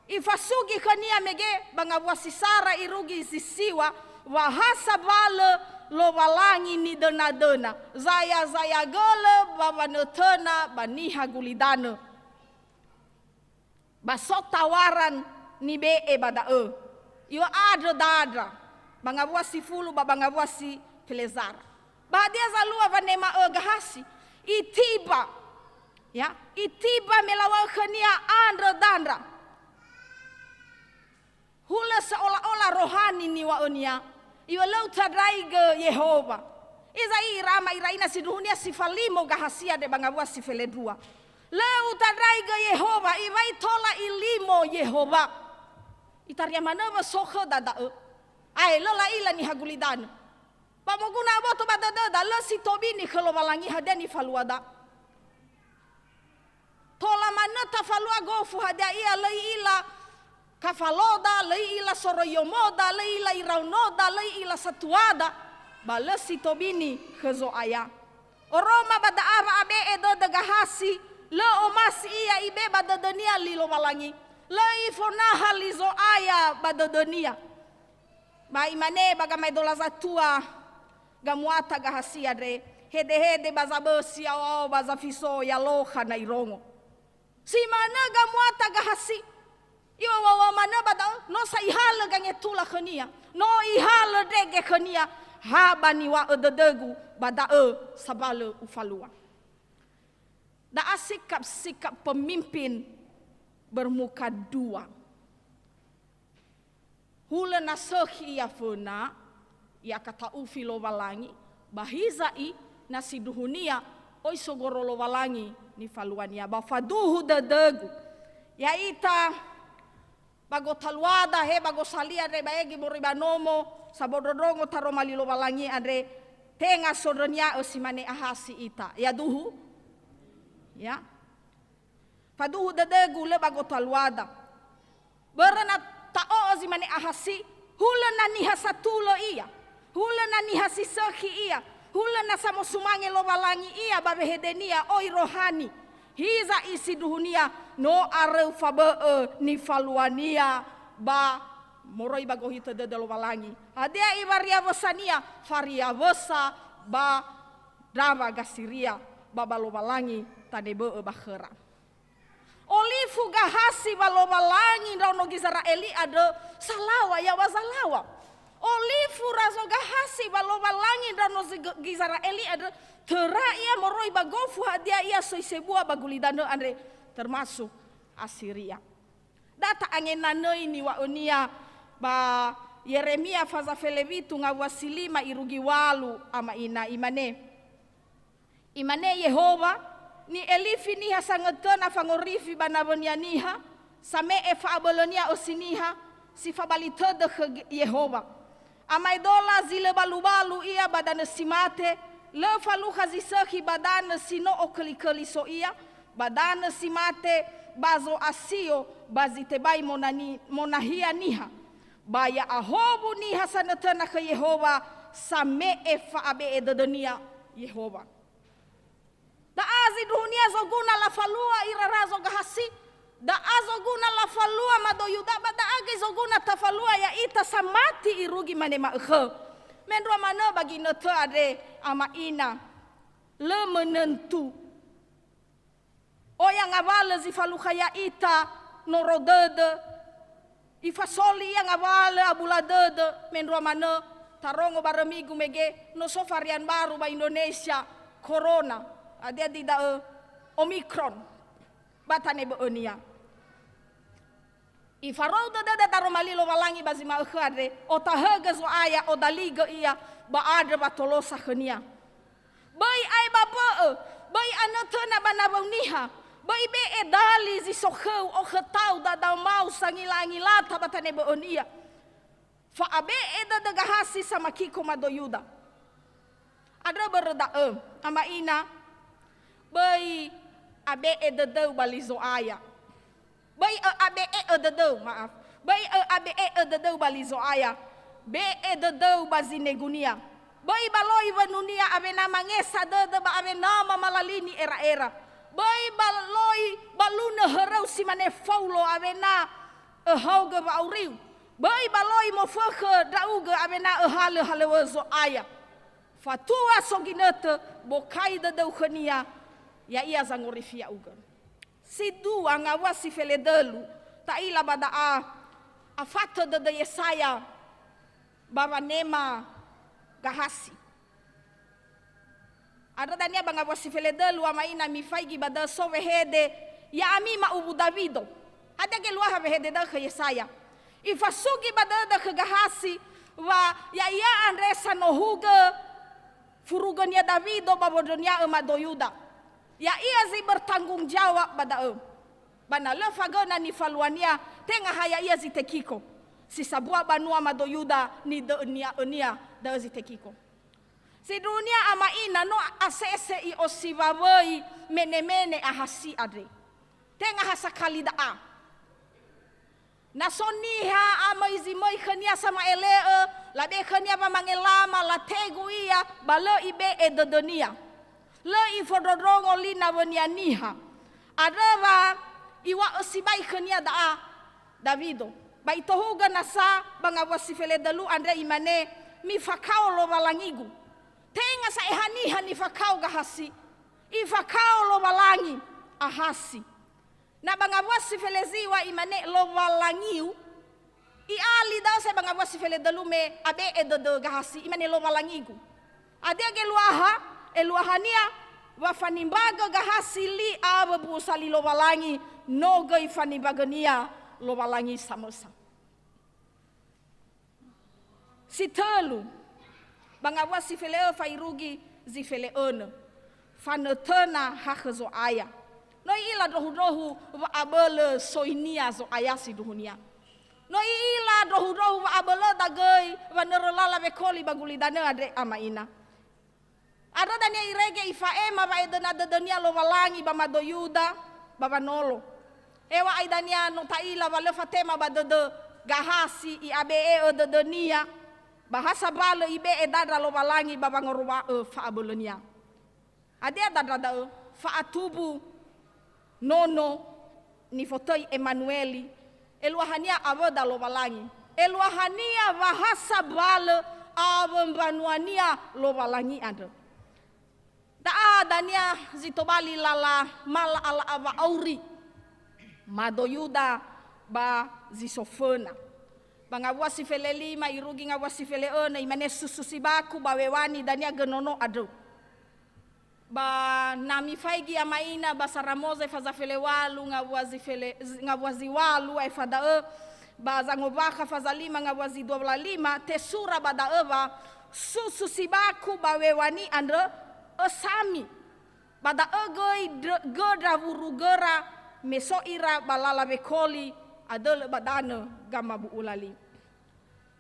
Ifasugi khönia mege ba ngawua si sara irugi zi siŵa, Wa ha sabalö Lowalangi nidönadöna, zaya-zaya gölö ba wanötöna ba niha gulidanö. Ba so tawaran nibe'e ba da'ö. I'o'andrö dandra, ba ngawua si fulu ba, ba ngawua si felezara. Ba hadia zalua wanema'ö Gahasi? Itiba. Ya, itiba me lawa'ö khönia andrö dandra. Hulö seola-ola rohani niŵa'önia, iŵa'ö lö utandraigö Yehowa. Iza'i ira ama ira ina sindruhunia si falimo Gahasi andre ba ngawua si felendrua. Lö utandraigö Yehowa, iŵa'ö tola ilimo Yehowa. Itaria manö wö so khöda da'ö. Ae lö la'ila niha gulidanö. Ba moguna aboto ba dödöda, lö si tobini khö Lowalangi hadia nifaluada. Tola manö tafalua gofu hadia ia, lö i'ila kafaloda, lö i'ila soroiyomoda, lö i'ila iraonoda, lö i'ila satuada, ba lö si tobini khö Zo'aya. Oroma ba da'a wa'abe'e dödö Gahasi, lö omasi ia ibe ba dödönia li Lowalangi, lö ifonaha li Zo'aya ba dödönia. Ba imane ba gamaedola zatua gamuata Gahasi andre, hedehede ba zabösi ao-ao ba zafiso ya lokha na irongo. Si manö gamuata Gahasi. Iŵa'ö manö ba da'ö, no sa ihalö gangetula khönia. No ihalö ndrege khönia. Ha ba niŵa'ö dödögu ba da'ö sabalö ufalua. Da'a sikap-sikap pemimpin bermuka dua. Hulö na sökhi ia föna, i'akata'ufi Lowalangi, ba hiza'i na sindruhunia oi sogoro Lowalangi nifaluania. Ba faduhu dödögu. Ya'ita ba gotaluada he ba gosalia andre ba ege moroi ba nomo, sabondrondrongo taroma li Lowalangi andre, tenga sondrönia'ö si mane Ahasi ita. Yaduhu? Ya. Faduhu dödögu lö ba gotaluada. Börö na ta'o'ö zi mane Ahasi, hulö na niha satulö ia, hulö na niha si sökhi ia, hulö na samosumange Lowalangi ia ba wehedenia oi rohani. Hiza isindruhunia no aröu fabö'ö nifaluania ba moroi ba gohitö dödö Lowalangi. Hadia iwariawösania? Fariawösa ba ndrawa gasiria ba ba Lowalangi tanebö'ö ba khöra. Olifu Gahasi ba Lowalangi ndraono Gizera'eli andrö, salaŵa yaŵa zalaŵa. Olifu Razo Gahasi ba Lowalangi ndraono Zi-, Gizera'eli andrö, töra ia moroi ba gofu hadia ia soi sebua ba gulidanö andre, termasuk Asiria. Da ta'angenanöi niŵa'önia ba Yeremia faza felewitu ngawua si lima irugi walu, ama ina, imane, Imane Yehowa, ni'elifi niha sangötöna fangorifi ba nawönia niha, same'e fa'abölönia ösi niha, si fabali tödö khö Yehowa. Amaedola zi lö balubalu ia ba danö si mate, lö falukha zi sökhi ba danö si no oköliföli so ia, ba danö si mate, ba zo'asio, ba zi tebai monani-, monahia niha. Ba ya'ahowu niha sanötöna khö Yehowa, same'e fa'abe'e dödönia Yehowa. Da'a zindruhunia zoguna lafalua ira Razo Gahasi. Da'a zoguna lafalua mado Yuda, ba da'a göi zoguna tafalua ya'ita samati irugi mane ma'ökhö. Mendrua manö ba ginötö andre, ama ina, lö mönöntu. Oya ngawalö zi falukha ya'ita noro dödö. Ifasoli ia ngawalö abula dödö, mendrua manö tarongo barö migu mege, no so varian baru ba Indonesia, corona, hadia da'ö, Omicron, ba tanebö'önia. Ifarou dödöda daroma li Lowalangi ba zi ma'ökhö andre, otahögö Zo'aya, odaligö ia, ba andrö wa tolosa khönia. Böi ae ba bö'ö, böi anötöna ba nawöu niha, böi be'e dali zi so khöu, okhötau, dadamau, sangilangilata ba tanebö'önia. Fa'abe'e dödö Gahasi samakiko mado Yuda. Andrö börö da'ö, ama ina, böi abe'e dödöu ba li Zo'aya. Böi ö'abe'e'ö dödöu, ma'af. Böi ö'abe'e'ö dödöu ba li Zo'aya. Be'e dödöu ba zinegunia. Böi ba loi wönunia awena mangesa dödö ba awena mamalalini era'era. Böi ba loi balunö höröu si mane Faulo awena öhaogö wa'auriu. Böi baloi mofökhö ndra'ugö awena öhalö halöŵö Zo'aya. Fatua so ginötö, bokai dödöu khönia, ya'ia zangorifi ya'ugö. Si dua ngawua si feledölu, ta'ila ba da'a, afatö dödö Yesaya ba wanema Gahasi. Andrö dania ba ngawua si feledölu ama ina mifaigi ba da'ö so wehede, ya'ami ma'uwu Dawido. Hadia geluaha wehede da'ö khö Yesaya? Ifasugi ba dödö khö Gahasi wa ya'ia andre sanohugö furugönia Dawido ba wondrönia'ö mado Yuda. Ya'ia zi bertanggung jawab ba da'ö. Ba na lö fagöna nifaluania, tenga ha ya'ia zi tekiko. Si sambua banua mado Yuda nidö'önia'önia da'ö zi tekiko. Sindruhunia ama ina no asese i'osiwawöi menemene Ahasi andre. Tenga ha sakali da'a. Na so niha amöi zi möi khönia sama'ele'ö, labe khönia wamangelama, lategu ia, ba lö ibe'e dödönia. Lö ifondrondrongo li nawönia niha. Andrö wa iŵa'ö sibai khönia da'a Dawido. Ba itohugö nasa ba ngawua si feledölu andre imane, "Mifakao Lowalangigu." Tenga sa'ae haniha nifakao Gahasi. Ifakao Lowalangi Ahasi. Na ba ngawua si feleziŵa imane, "Lowalangiu," i'ali da'ö sa'ae ba ngawua si feledölu me abe'e dödö Gahasi, imane, "Lowalangigu." Hadia geluaha? Eluahania wa fanimbagö Gahasi li awö bu'usa li Lowalangi, no göi fanimbagönia Lowalangi samösa. Si tölu, ba ngawua si fele'ö fairugi zi fele'önö. Fanötöna ha khö Zo'aya. No i'ila ndrohu-ndrohu wa'abölö soinia Zo'aya sindruhunia. No i'ila ndrohu-ndrohu wa'abölöda göi wanörö lala wekoli ba gulidanö andre ama ina. Andrö dania irege ifa'ema wa'edöna dödönia Lowalangi ba mado Yuda ba wanolo. Heŵa'ae dania no ta'ila wa lö fatema ba dödö Gahasi i'abe'e'ö dödönia, ba ha sambalö ibe'e dandra Lowalangi ba wangorowa'ö fa'abölönia. Hadia dandra da'ö? Fa'atumbu nono nifotöi Emanueli, eluahania awöda Lowalangi. Eluahania wa ha sambalö awö mbanuania Lowalangi andrö. Da'a dania zi tobali lala mala'ala'a wa'auri mado Yuda ba zi so föna. Ba ngawua si felelima irugi ngawua si fele'önö, imane, "Susu sibaku ba wewani dania gönono andrö." Ba na mifaigi ama ina ba Saramoze faza felewalu ngawua zi fele-, ngawua zi walu aefa da'ö, ba Zangowakha faza lima ngawua zi dua wulu a lima, tesura ba da'ö wa, "Susu sibaku ba wewani andrö ösami." Ba da'ö göi dr-, gö ndra wurugöra me so ira ba lala wekoli, adölö ba danö Gamabu'ulali.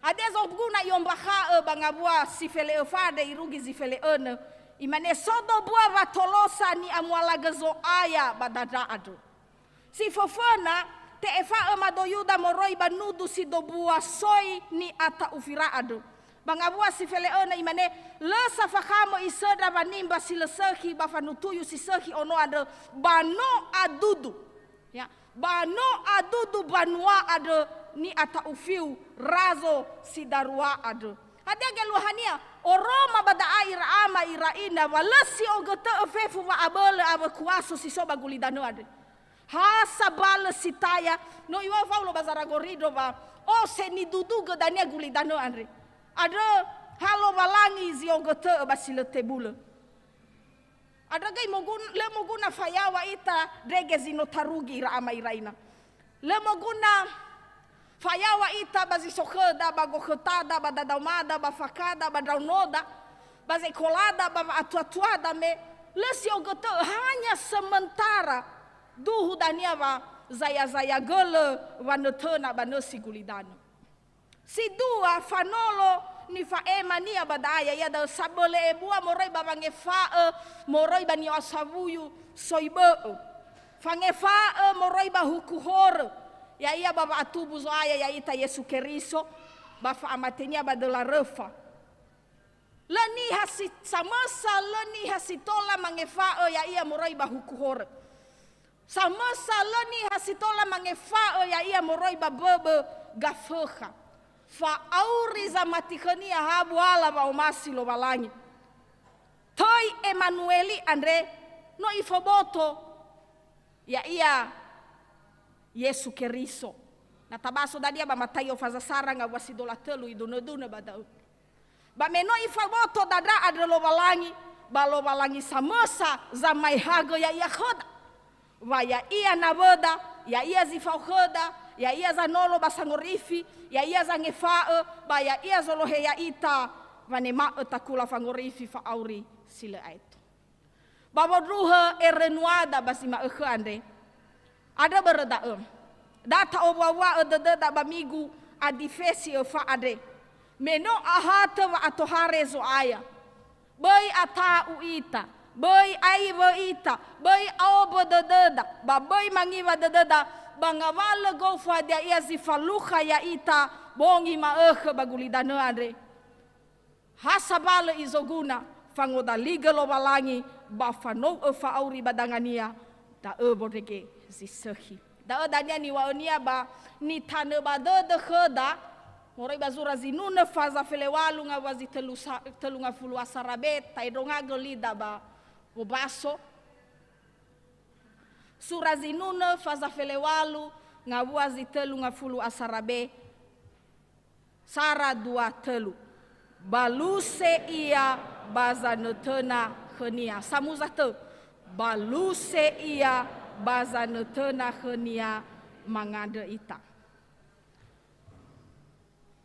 Hadia zoguna i'ombakha'ö ba ngawua si fele'ö fandre irugi zi fele'önö, imane, "So dobua watolosa ni'amualagö Zo'aya ba dandra andrö." Si föföna, te'efa'ö mado Yuda moroi ba nudu si dobua soi ni'ata'ufira andrö. Ba ngawua si fele'önö imane, "Lö sa fakhamö isöndra wanimba si lö sökhi ba fanutuyu si sökhi ono andrö, ba no adudu." Ya, "Ba no adudu banua andrö ni'ata'ufiu razo si darua andrö." Hadia geluahania? Oroma ba da'a ira ama ira ina wa lö si ogötö'ö fefu wa'abölö awö kuaso si so ba gulidanö andre. Ha sambalö si taya, no iŵa'ö Faulo ba Zaragorindro wa, "Ose nidudugö dania gulidanö andre." Andrö ha Lowalangi zi ogötö'ö ba si lö tebulö. Andrö göi mogun-, lö moguna fayaŵa ita ndrege zi no tarugi ira ama ira ina. Lö moguna fayaŵa ita ba zi so khöda, ba gokhötada, ba dadaomada, ba fakada, ba ndraonoda, ba zekolada, ba wa'atuatuada, me lö si ogötö'ö, hanya sementara duhu dania wa zaya-zayagölö wanötöna ba nösi gulidanö. Si dua, fanolo nifa'emania ba da'a, ya'ia da'ö sabölö ebua moroi ba wangefa'ö moroi ba ni'osawuyu soi bö'ö. Fangefa'ö moroi ba huku horö, ya'ia ba wa'atumbu Zo'aya ya'ita Yesu Keriso, ba fa'amatenia ba döla röfa. Lö niha si, samösa lö niha si tola mangefa'ö ya'ia moroi ba huku horö. Samösa lö niha si tola mangefa'ö ya'ia moroi ba böbö gafökha. Fa'auri zamati khönia ha buala wa'omasi Lowalangi. Töi Emanueli andre no ifoboto, ya'ia Yesu Keriso. Na tabaso dania ba Mataio faza sara ngawua si dola tölu idunö-dunö ba da'ö. Ba me no ifoboto dandra andrö Lowalangi, ba Lowalangi samösa zamaehagö ya'ia khöda. Wa ya'ia nawöda, ya'ia zi fao khöda, ya'ia zanolo ba sangorifi, ya'ia zangefa'ö, ba ya'ia zolohe ya'ita, wanema'ö takula fangorifi fa'auri si lö aetu. Ba wondruhö erönuada ba zi ma'ökhö andre. Andrö börö da'ö, da ta'owuawua'ö dödöda ba migu adifesi öfa andre. Me no ahatö wa'atohare Zo'aya. Böi ata'u ita, böi aiwö ita, böi aombö dödöda, ba böi mangiwa dödöda, ba ngawalö gofu hadia ia zi falukha ya'ita bongi ma'ökhö ba gulidanö andre. Ha sabalö izoguna, fangodaligö Lowalangi ba fanou'ö fa'auri ba dangania, da'ö wondrege zi sökhi. Da'ö dania niŵa'önia ba nitanö ba dödö khöda, moroi ba zura zinunö faza felewalu ngawua zi tölu sa-, tölu ngafulu asara be, ta'endrongagö lida ba wobaso. Sura zinunö faza felewalu ngawua zi tölu ngafulu asara be, sara dua tölu. Baluse ia ba zanötöna khönia. Samuza tö. Baluse ia ba zanötöna khönia mangandrö ita.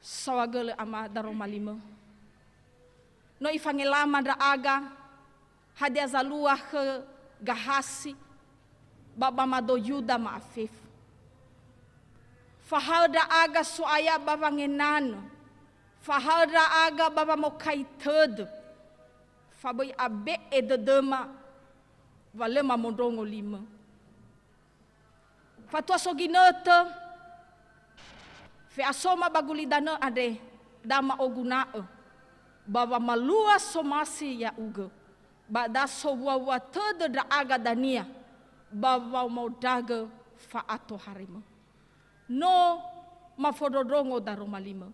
Saohagölö Ama Daroma Limö. No ifangelama ndra'aga, hadia zalua khö Gahasi, ba, ba mado Yuda ma'afefu. Fahaö ndra'aga So'aya ba wangenanö, fahaö ndra'aga ba wamokai tödö, fa böi abe'e dödöma wa lö mamondrongo limö. Fatua so ginötö, fe'asoma ba gulidanö andre, da ma'oguna'ö, ba wamalua somasi ya'ugö, ba da sowuawua tödö ndra'aga dania, ba wamaondragö fa'atoharemö. No mafondrondrongo Daroma Limö.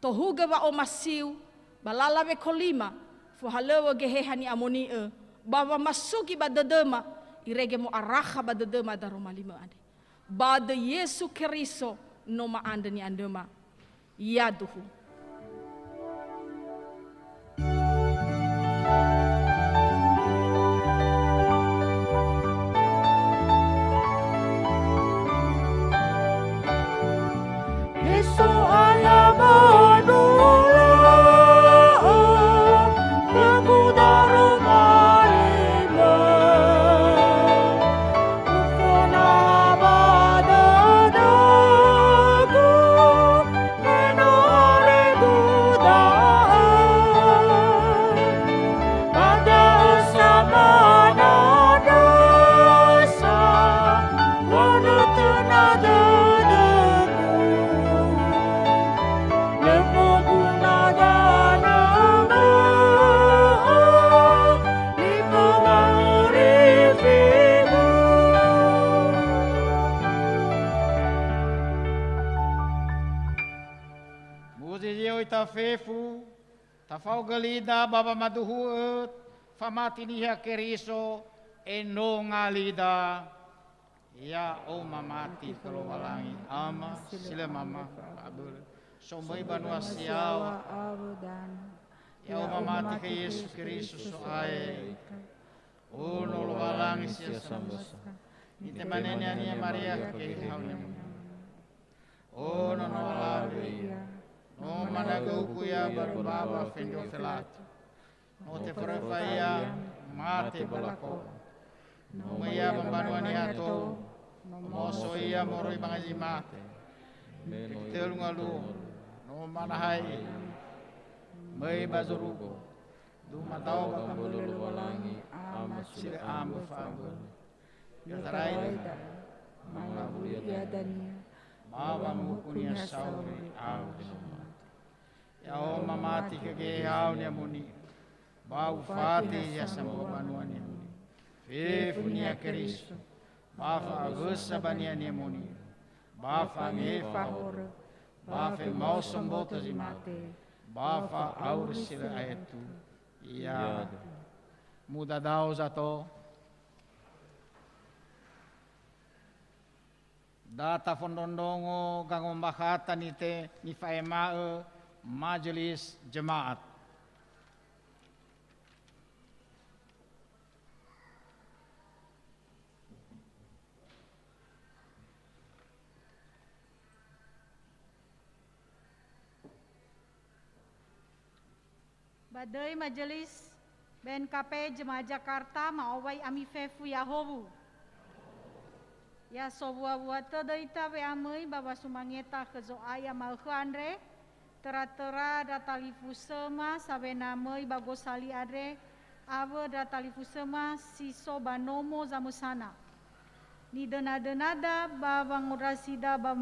Tohugö wa'omasiu ba lala wekolima, fohalöŵö Geheha ni'amoni'ö, ba wamasugi ba dödöma, irege mo'arakha ba dödöma Daroma Limö andre. Ba döi Yesu Keriso no ma'andrö ni'andröma. Yaduhu. He So'aya, ba nula'a khögu Daroma Limö, ufona ba dödögu, me no horegu da'ö. Ba da'ö samanandrösa, wanötöna dödögu. Lö moguna danö bö'ö, limö wa'orifigu. Muzi zi oi tafefu, Tafaogölida ba wamaduhu'ö famati niha Keriso, enonga lida. Ya'o mamati khö Lowalangi Ama si lö mama fa'abölö, somöi banua si yaŵa awö danö. Ya'o mamati khö Yesu Keriso So'aya. Ono Lowalangi si ya samösa. Nitemane-Nia Maria khö geheha-Nia. Ono no alawe ia. No managöugu ia ba mbawa fendrua felatu. No teföröfa ia, mate ba lako'o. No möi ia ba mbanua niha tou. No moso ia moroi ba ngazi mate. Me no itölu ngaluo, no manahai ia. Möi ba zorugo. Dumadao ba gambölö Lowalangi Ama si lö ambö fa'abölö. I'otarai da'ö, mangawuli ia dania, ba wamuhuku-Nia sauri awö zi no mate. Ya'o mamati khö geheha-U ni'amoni'ö, ba ufati zi ya sambua banua ni'amoni'ö. Fefu-Nia Keriso, ba fa'awösa ba nia ni'amoni'ö, ba fangefa horö, Ba femaoso mboto zi mate, ba fa'auri si lö aetu. Ia. Mudadao zato. Da tafondrondrongo gango mbakhata nite nifa'ema'ö Majelis Jemaat. Ba döi Majelis B N K P Jemaat Jakarta ma'owai ami fefu ya'ahowu. Ya sowua-wua tödö ita we'amöi ba wasumangeta khö Zo'aya ma'ökhö andre, töra-töra ndra talifusöma sawena möi ba gosali andre, awö ndra talifusöma si so ba nomo zamösana. Nidöna-dönada ba wangondrasida ba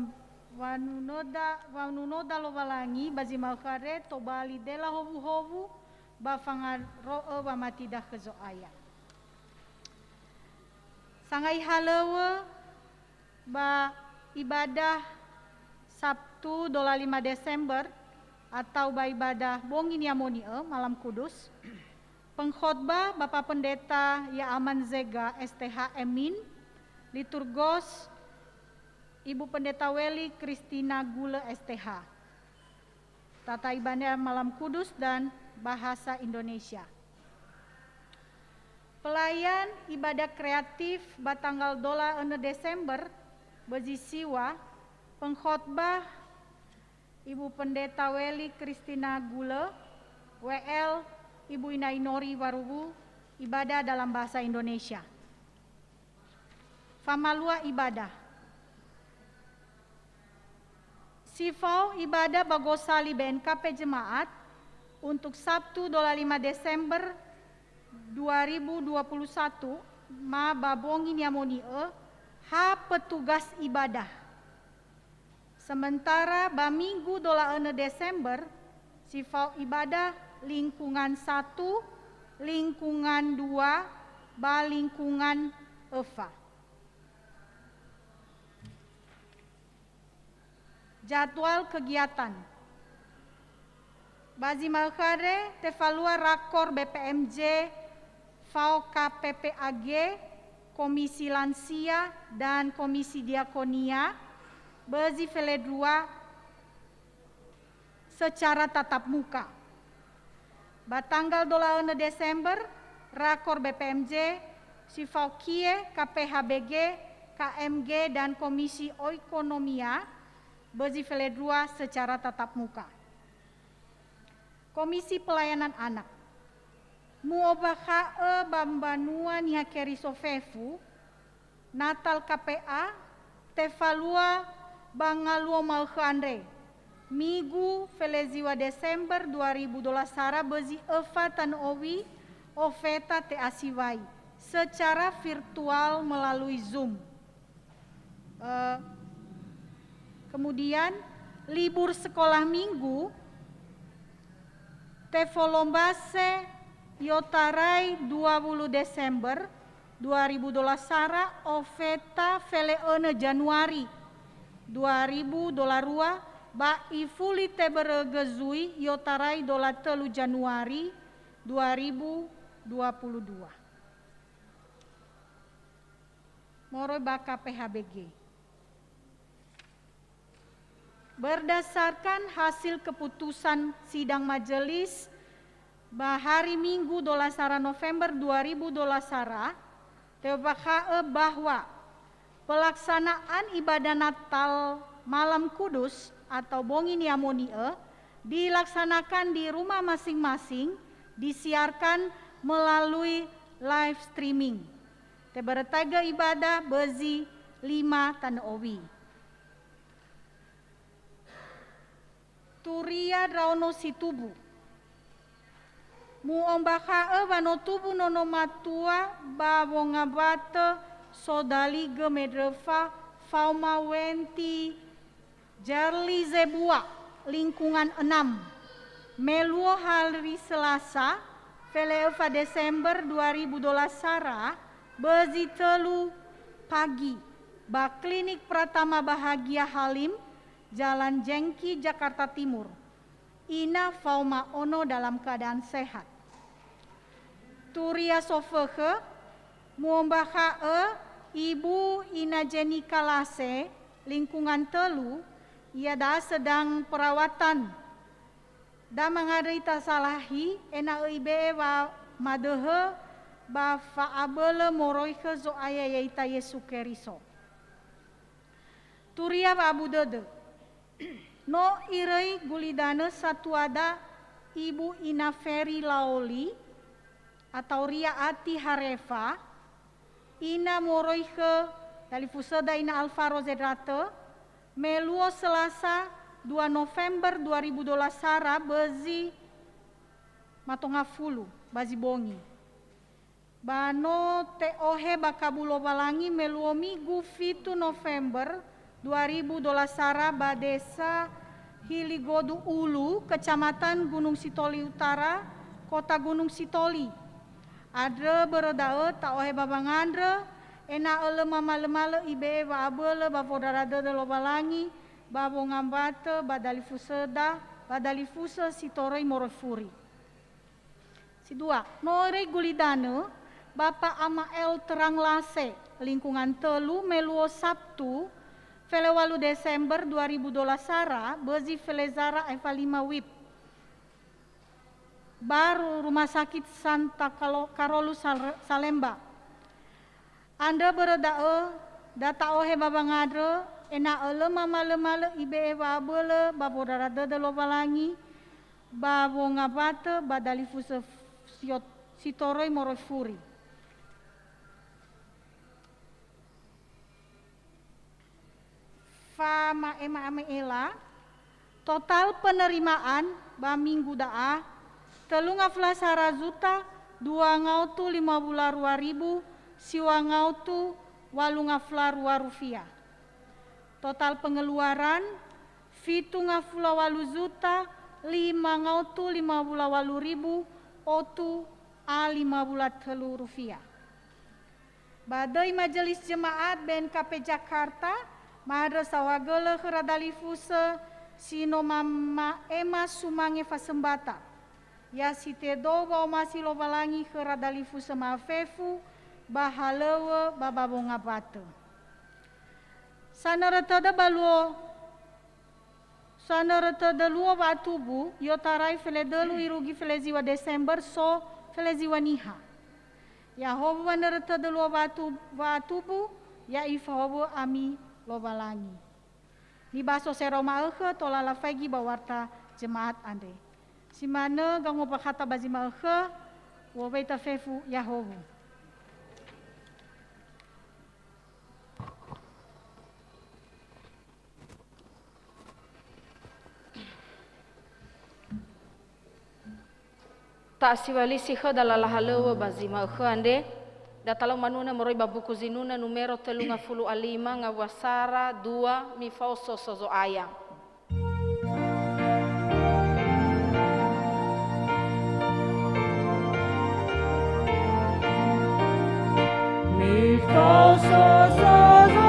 wanunöda, wanunoda Lowalangi ba zi ma'ökhö andre tobali dela howuhowu ba fangaro'ö wamatida khö Zo'aya. Sangai halöŵö ba ibadah Sabtu dola lima Desember atau ba ibadah Bongi Ni'amoni'ö, Malam Kudus, pengkhotbah Bapak Pendeta Ya'aman Zega, S T H, Emin, liturgos Ibu Pendeta Weli Kristina Gulö, S T H. Tata ibadah Malam Kudus dan bahasa Indonesia. Pelayan ibadah kreatif ba tanggal dola önö Desember, bözi siwa, pengkhotbah Ibu Pendeta Weli Kristina Gulö, W L, Ibu Ina Inori Waruwu, ibadah dalam bahasa Indonesia. Famalua ibadah. Si fao ibadah ba gosali B N K P Jemaat untuk Sabtu dola lima Desember dua ribu dua puluh satu, ma ba Bongi Ni'amoni'ö, ha petugas ibadah. Sementara ba Minggu dola önö Desember, si fao ibadah lingkungan satu, lingkungan dua, ba lingkungan öfa. Jadwal kegiatan. Ba zi ma'ökhö andre, tefalua rakor B P M J, fao K P P A G, Komisi Lansia, dan Komisi Diakonia, bözi felendrua secara tatap muka. Ba tanggal dola önö Desember, rakor B P M J, si fao kie, K P H B G, K M G, dan Komisi Oekonomia, bözi felendrua secara tatap muka. Komisi Pelayanan Anak. Mu'ombakha'ö ba mbanua Niha Keriso fefu, Natal K P A, tefalua ba ngaluo ma'ökhö andre, Migu feleziwa Desember dua ribu dua puluh sara bözi öfa Tanö Owi, Ofeta Te'asiwai, secara virtual melalui Zoom. Eh, kemudian, libur sekolah minggu, tefolombase i'otarai dua wulu Desember dua ribu dua puluh sara, ofeta fele önö Januari dua ribu dua puluh dua, ba ifuli tebörögö zui i'otarai dola tölu Januari dua ribu dua puluh dua. Moroi ba K P H B G. Berdasarkan hasil keputusan sidang majelis ba hari Minggu dua puluh sara November dua ribu dua puluh sara, te'ombakha'ö bahwa pelaksanaan ibadah Natal Malam Kudus atau Bongi Ni'amoni'ö dilaksanakan di rumah masing-masing, disiarkan melalui live streaming. Tebörötaigö ibadah bözi lima Tanö Owi. Turia ndraono si tubu. Mu'ombakha'ö wanotubu nono matua ba wongambatö sodaligö mendröfa faoma wenti Jarli Zebua, lingkungan enam. Me luo hari Selasa, fele öfa Desember dua ribu dua puluh sara, bözi tölu pagi, ba Klinik Pratama Bahagia Halim, Jalan Jengki, Jakarta Timur. Ina faoma ono dalam keadaan sehat. Turia sofökhö, mu'ombakha'ö Ibu Ina Jenika Lase, lingkungan tölu, iada'a sedang perawatan. Da mangandrö ita salahi, ena'ö ibe'e wamadöhö ba fa'abölö moroi khö Zo'aya ya'ita Yesu Keriso. Turia wa'abu dödö. No iröi gulidanö satuada Ibu Ina Feri Laoli, atau Ria Ati Harefa, ina moroi khö dalifusöda Ina Alfaro Zendratö, me luo Selasa dua November dua ribu dua belas sara bözi mato ngafulu ba zi bongi. Ba no te'ohe ba kabu Lowalangi me luo Migu fitu November dua ribu dua belas sara ba Desa Hiligodu Ulu, Kecamatan Gunung Sitoli Utara, Kota Gunung Sitoli. Andrö börö da'ö ta'ohe ba wangandrö, ena'ö lö mamalömalö ibe'e wa'abölö ba wondrara dödö Lowalangi ba wongambatö ba dalifusöda, ba dalifusö si toröi moroi furi. Si dua, no iröi gulidanö Bapa Amael Terang Lase, lingkungan tölu, me luo Sabtu, felewualu Desember dua ribu dua belas sara, bözi felezara aefa lima wib. Baru Rumah Sakit Santa Kalo-, Karolu Sal-, Salemba. Andrö börö da'ö, da ta'ohe ba wangandrö, ena'ö lö mamalömalö ibe'e wa'abölö ba wondrara dödö Lowalangi, ba wongambatö ba dalifusö sio-, si toröi moroi furi. Fama'ema'amela, total penerimaan ba minggu da'a, tölu ngafula sara zuta, dua ngaotu lima wulu rua ribu, siwa ngaotu walu ngafula rua rufia. Total pengeluaran, fitu ngafula walu zuta, lima ngaotu lima wulu walu ribu, otu a lima wulu tölu rufia. Ba döi Majelis Jemaat B N K P Jakarta, ma'andrö saohagölö khöra dalifusö si no ma-, ma'ema sumange fasömbata. Ya si tedou wa'omasi Lowalangi khöra dalifusö ma'afefu, ba halöŵö ba ba wongambatö. Sanörö tödö ba luo Sanörö tödö luo wa'atubu, i'otarai feledölu irugi feleziwa Desember so feleziwa niha. Ya'ahowu wanörö tödö luo wa'atu-, wa'atubu, ya ifahowu'ö ami Lowalangi. Nibaso sero ma'ökhö tola lafaigi ba warta jemaat andre. Si manö gango bakhata ba zi ma'ökhö, u'oweta fefu ya'ahowu. Ta'asiwalisi khöda lala halöŵö ba zi ma'ökhö andre, da talau manunö moroi ba buku zinunö numero tölu ngafulu a lima ngawua sara dua, mifaoso so Zo'aya. Mifaoso so Zo'aya,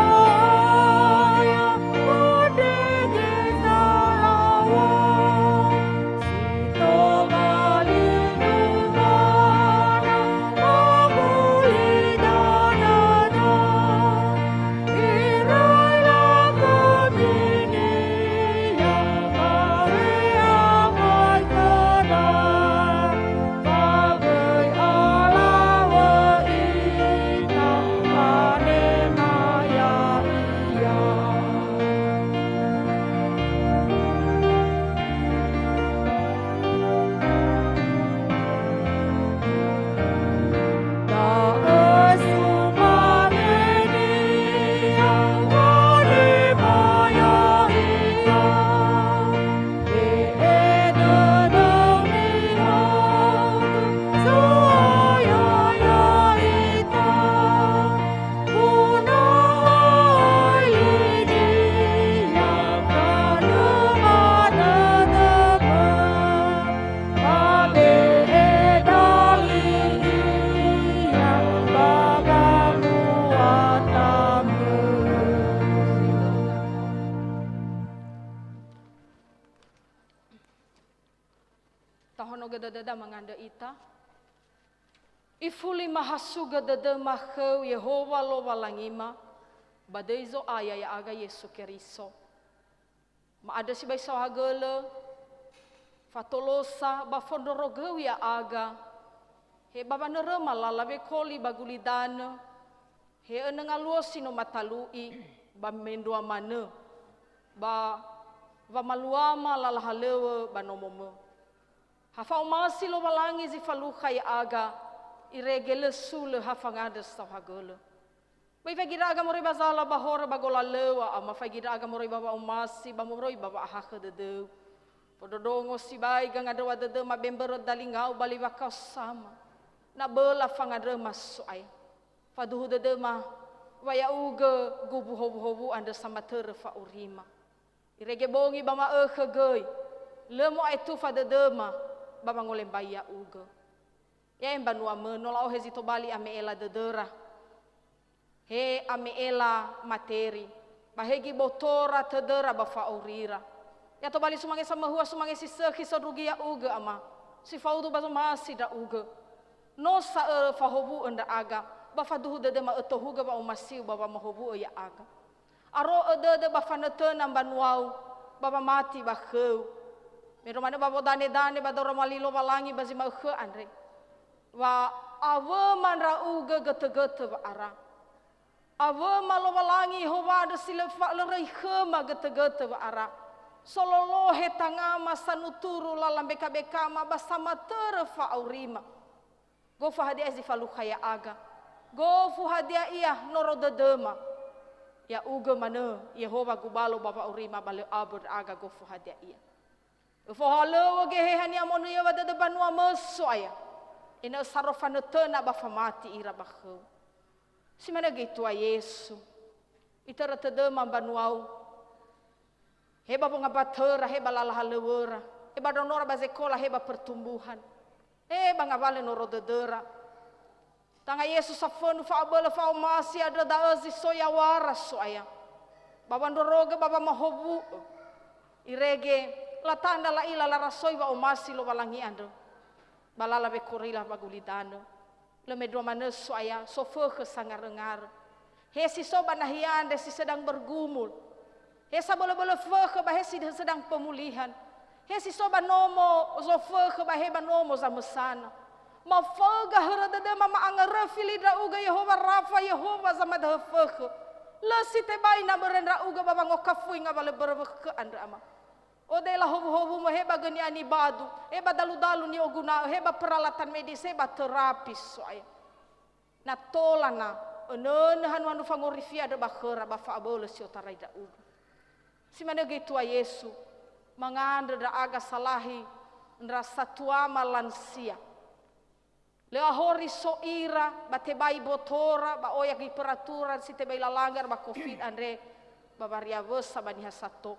Tahonogö dödöda mangandrö ita. Ifuli mahasugö dödöma khöu Yehowa Lowalangima, ba döi Zo'aya ya'aga Yesu Keriso. Ma'andrö sibai saohagölö, fatolosa ba fondrorogöu ya'aga, he ba wanöröma lala wekoli ba gulidanö, he önö ngaluo si no matalu'i, ba mendrua manö, ba wamaluama lala halöŵö ba nomomö. Ha fa'omasi Lowalangi zi falukha ya'aga, irege lö sulö ha fangandrö saohagölö. Ba ifaigi ndra'aga moroi ba zala ba horö ba golalöŵa, Ama, faigi ndra'aga moroi ba wa'omasi ba moroi ba wa'ahakhö dödöu. Fondrondrongo sibai gangandröŵa dödöma be mbörö dalingau ba li wakaosama. Na böla fangandröma So'aya. Faduhu dödöma wa ya'ugö gumbu howuhowu andrö samatörö fa'aurima. Irege bongi ba ma'ökhö göi, lö mo'aetufa dödöma ba wangolembai ya'ugö. Ya'e mbanuamö, no la'ohe zi tobali ame'ela dödöra. He ame'ela materi, ba he gibotora tödöra ba fa'aurira. Ya tobali sumange samöhua, sumange si sökhi sondrugi ya'ugö, Ama, si faudu ba zomasi ndra'ugö. No sa'ö fahowu'ö ndra'aga, ba faduhu dödöma ötohugö wa'omasiu ba wamahowu'ö ya'aga. Aro'ö dödö ba fanötöna mbanuau, ba wamati ba khöu. Mendrua manö ba wodanedane ba dauroma li Lowalangi ba zi ma'ökhö andre. Wa awöma ndra'ugö götögötö wa'ara. Awöma Lowalangi Yehowa andrö si lö fa-, lö röi khöma götögötö wa'ara. Sololohe tangama sanuturu lala mbekabekama ba samatörö fa'aurima. Gofu hadia zi falukha ya'aga. Gofu hadia ia noro dödöma. Ya'ugö manö, Yehowa gubalo ba wa'aurima ba lö abö ndra'aga gofu hadia ia. Öfohalöŵö Geheha ni'amoni'ö ba dödö mbanuamö So'aya. Ena'ö saro fanötöna ba famati ira ba khöu. Si manö göi Tua Yesu. Itörö tödöma mbanuau. He ba wongambatöra, he ba lala halöŵöra, he ba ndraonora ba zekola, he ba pertumbuhan, he ba ngawalö noro dödöra. Tanga Yesu safönu fa'abölö fa'omasi andrö da'ö zi so yawuara So'aya. Ba wandrorogö ba wamahowu'ö. Irege, latandra la'ila larasoi wa'omasi Lowalangi andrö. Ba lala wekorila ba gulidanö. Lö mendrua manö So'aya, sofökhö sangaröngarö. He si so ba nahia andre si sedang bergumul. He sabölö-bölö fökhö ba he si sedang pemulihan. He si so ba nomo zofökhö ba he ba nomo zamösana. Maföga hörö dödöma ma'angöröfi li ndra'ugö Yehowa Rafa, Yehowa zamadöhö fökhö. Lö si tebai na börö ndra'ugö ba wangokafui ngawalö börö wökhö andrö, Ama. Odela howuhowumö he ba gönia nibadu, he ba daludalu ni'oguna'ö, he ba peralatan medis, he ba terapi So'aya. Na tola na önönö hanuhanu fangorifi andrö ba khöra ba fa'abölö si otarai ndra'ugö. Si manö göi Tua Yesu, mangandrö ndra'aga salahi ndra satuama lansia. Lö ahori so ira, ba tebai botora, ba oya göi peraturan si tebai lalanggar ba covid andre, ba wariawösa ba niha sato.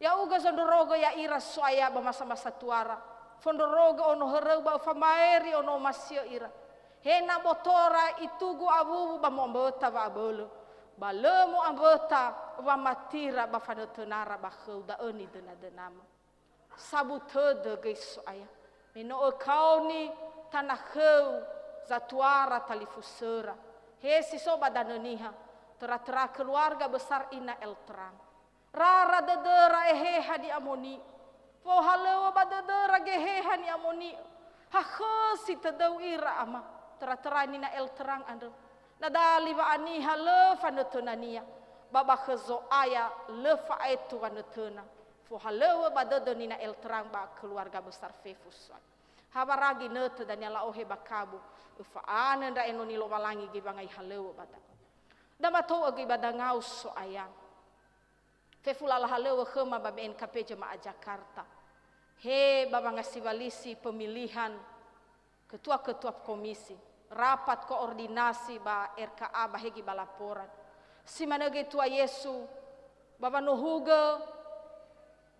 Ya'ugö zondrorogö ya'ira So'aya ba masa-masa tuara. Fondrorogö ono höröu ba öfamaeri ono omasi'ö ira. He na botora itugu awuwu ba mo'amböta wa'abölö. Ba lö mo'amböta wamatira ba fanötönara ba khöu da'ö nidönadönamö. Sabu tödö göi So'aya. Me no ökaoni tana khöu zatuara talifusöra. He si so ba danö niha. Töra-töra keluarga besar Ina Eltrang. Rara dödöra Eheha ni'amoni'ö. Fohalöŵö ba dödöra Geheha ni'amoni'ö. Hakhösi tödöu ira, Ama, töra-töra Nina Eltrang andrö. Na dali wa'aniha lö fanötönania, ba ba khö Zo'aya lö fa'aetu wanötöna. Fohalöŵö ba dödö Nina Eltrang ba keluarga besar fefu So'aya. Hawara ginötö dania la'ohe ba kabu, öfa'anö ndra enoni Lowalangi göi wangai halöŵö ba da'ö. Da matou'ö göi ba dangau So'aya. Fefu lala halöŵö khöma ba B N K P Jemaah Jakarta. He ba wangasiwalisi pemilihan ketua-ketua komisi, rapat koordinasi ba R K A ba hegi ba laporan. Si manö göi Tua Yesu, ba wanohugö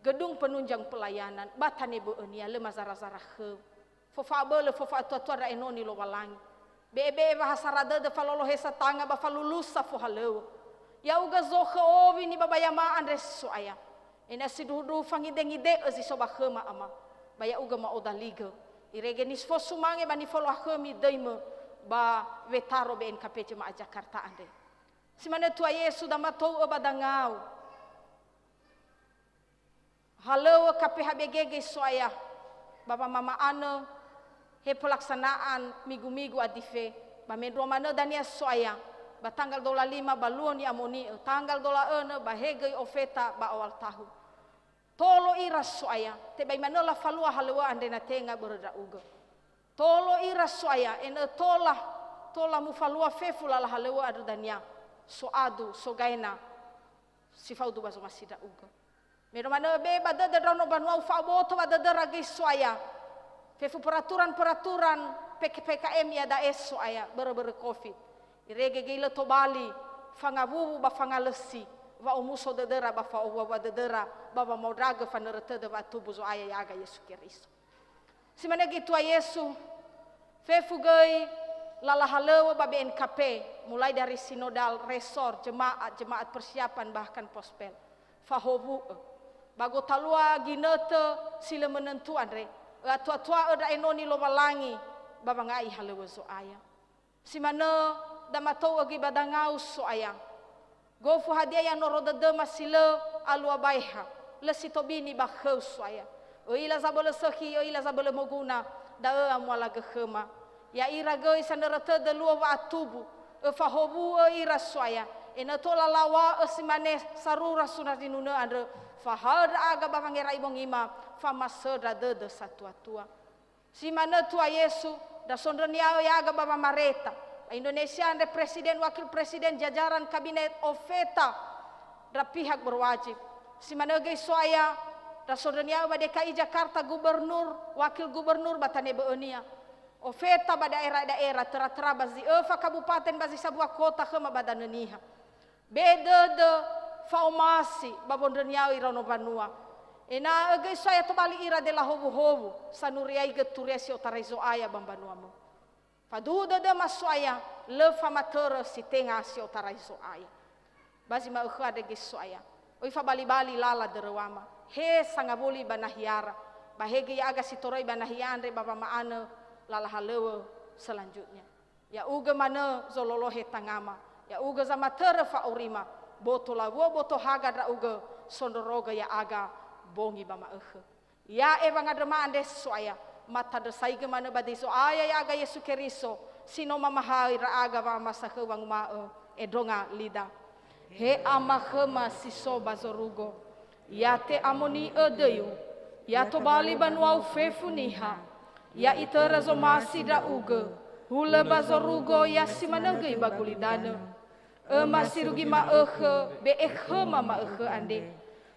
gedung penunjang pelayanan, ba tanö bö'önia lö mazara-zara khöu. Fofa'abölö, fofa'atuatua ndra enoni Lowalangi. Be'ebe'e wahasara dödö, falolohe satanga ba falulusa fohalöŵö. Ya'ugö zokhö owi nibabayama andre So'aya. Ena'ö sindruhundruhu fangidengide'ö zi so ba khöma, Ama. Ba ya'ugö ma'odaligö. Irege nifosumange ba nifoloakhömi döimö ba wetaro B N K P Jemaat Jakarta andre. Si manö tua Yesu damatou'ö ba dangau. Halöŵö K P H B G göi So'aya, ba wamama'anö he pelaksanaan migu-migu adife, ba mendrua manö dania So'aya, ba tanggal dua lima ba luo ni'amoni'ö, tanggal dua önö ba he göi ofeta ba awal tahun. Tolo ira So'aya, tebai manö lafalua halöŵö andre na tenga börö ndra'ugö. Tolo ira So'aya, enö tola, tola mufalua fefu lala halöŵö andrö dania, soadu, sogaena, si faudu ba zomasi ndra'ugö. Me no manö be ba dödö ndraono banua ufa'oboto ba dödöra göi So'aya. Fefu peraturan-peraturan P K, P K M iada'e So'aya, börö-börö covid. Irege göi lö tobali, fangawuwu ba fangalösi, wa'omuso dödöra ba fa'owua-wua dödöra, ba wamaondragö fanörö tödö wa'atubu Zo'aya ya'aga Yesu Keriso. Si manö göi tua Yesu, fefu göi lala halöŵö ba B N K P, mulai dari sinodal, resor, jemaat, jemaat persiapan, bahkan pospel. Fahowu'ö. Ba gotalua ginötö si lö menentu andre, ö'atuatua'ö ndra enoni Lowalangi ba wanga'i halöŵö Zo'aya. Si manö damatou'ö göi ba dangau So'aya. Gofu hadia ya noro dödöma si lö alua baeha, lö si tobini ba khöu So'aya. Öila zabölö sökhi, öila zabölö moguna, da'ö amualagö khöma. Ya'ira göi sanörö tödö luo wa'atubu, öfahowu'ö ira So'aya, enö tola law̃a'ö si mane sarura sunazinunö andrö, fahaö ndra'aga ba wangera'i wongima, famasöndra dödö satuatua. Si manö tua Yesu, ndra sondrönia'ö ya'aga ba wamareta. Ba Indonesia andre presiden, wakil presiden, jajaran kabinet, ofeta, ndra pihak berwajib. Si manö göi So'aya, ndra sondrönia'ö ba D K I Jakarta, gubernur, wakil gubernur ba tane bö'önia. Ofeta ba daerah-daerah, töra-töra ba zi öfa kabupaten ba zi sabua kota khöma ba danö niha. Be dödö fa'omasi ba wondrönia'ö iraono mbanua. Ena'ö göi So'aya tobali ira dela howuhowu, sanuriaigö turia si otarai Zo'aya ba mbanuamö. Faduhu dödöma So'aya, lö famatörö si tenga si otarai Zo'aya. Ba zi ma'ökhö andre göi So'aya. Öi fabali-bali lala döröwama. He sangawuli ba nahiara. Ba he göi ya'aga si toröi ba nahia andre ba wama'anö lala halöŵö selanjutnya. Ya'ugö manö zololohe tangama, ya'ugö zamatörö fa'aurima, boto lawuo boto haga ndra'ugö, sondrorogö ya'aga bongi ba ma'ökhö. Ya'e wangandröma andre So'aya, matandrösaigö manö ba döi Zo'aya ya'aga Yesu Keriso, si no mamahaö ndra'aga wa'amasa khöu wanguma'ö, endronga lida. He Ama khöma si so ba zorugo, ya te'amoni'ö döiu, ya tobali banuau fefu niha, ya itörö zomasi ndra'ugö, hulö ba zorugo ya si manö göi ba gulidanö. Öma sirugi ma'ökhö, be'e khöma ma'ökhö andre.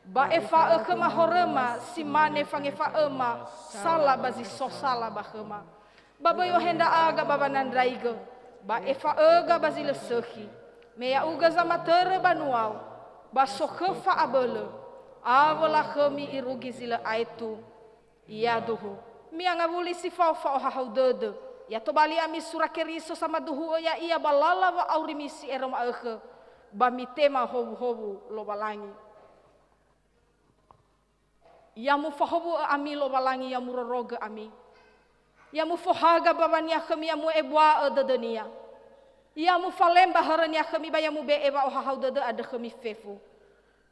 Ba efa'ö khöma horöma, si mane fangefa'öma sala ba zi so sala ba khöma. Ba böi ohe ndra'aga ba wanandraigö, ba efa'öga ba zi lö sökhi, me ya'ugö zamatörö banuau, ba sokhö fa'abölö, awö lakhömi irugi zi lö aetu, yaduhu. Mi'angawuli si fao fa'ohahau dödö, ya tobali ami sura Keriso samaduhu'ö ya'ia ba lala wa'aurimi si ero ma'ökhö, ba mitema howuhowu Lowalangi. Ya mufahowu'ö ami Lowalangi, ya murorogö ami. Ya mufohaga bawania khömi, ya mu'ebua'ö dödönia. Ya mufalemba hörönia khömi ba ya mube'e wa'ohahau dödö andrö khömi fefu.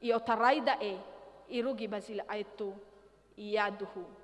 I'otarai da'e, irugi ba zi lö aetu, yaduhu.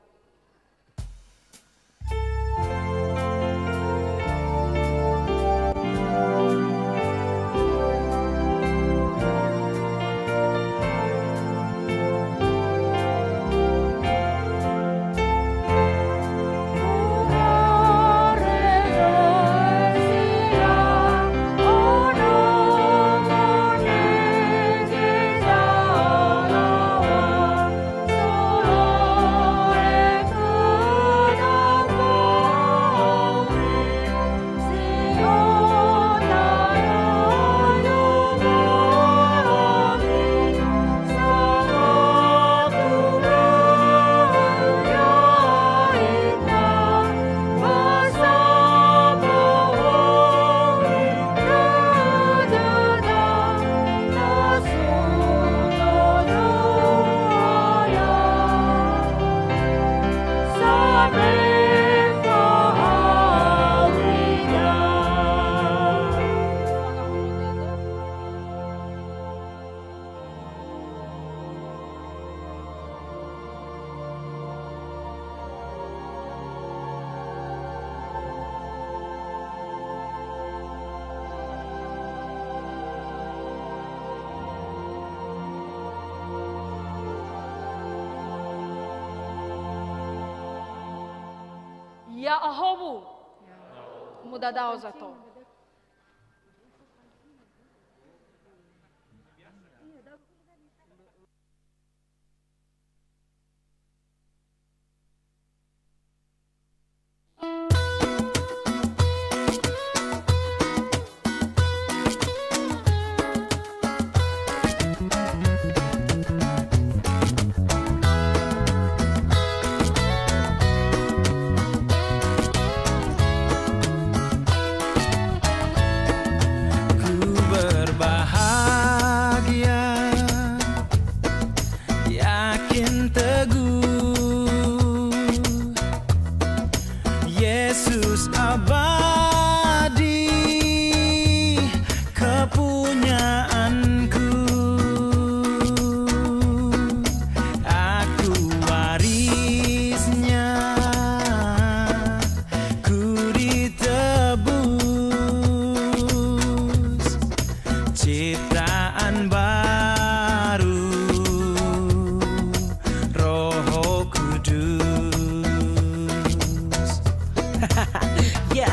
Ya'ahowu. Mudadao zato. Ku berbahagia, yakin teguh, Yesus abadi kepunyaanku. Aku warisnya, ku ditebus. Ciptaan baru, Roh Kudus. Ya,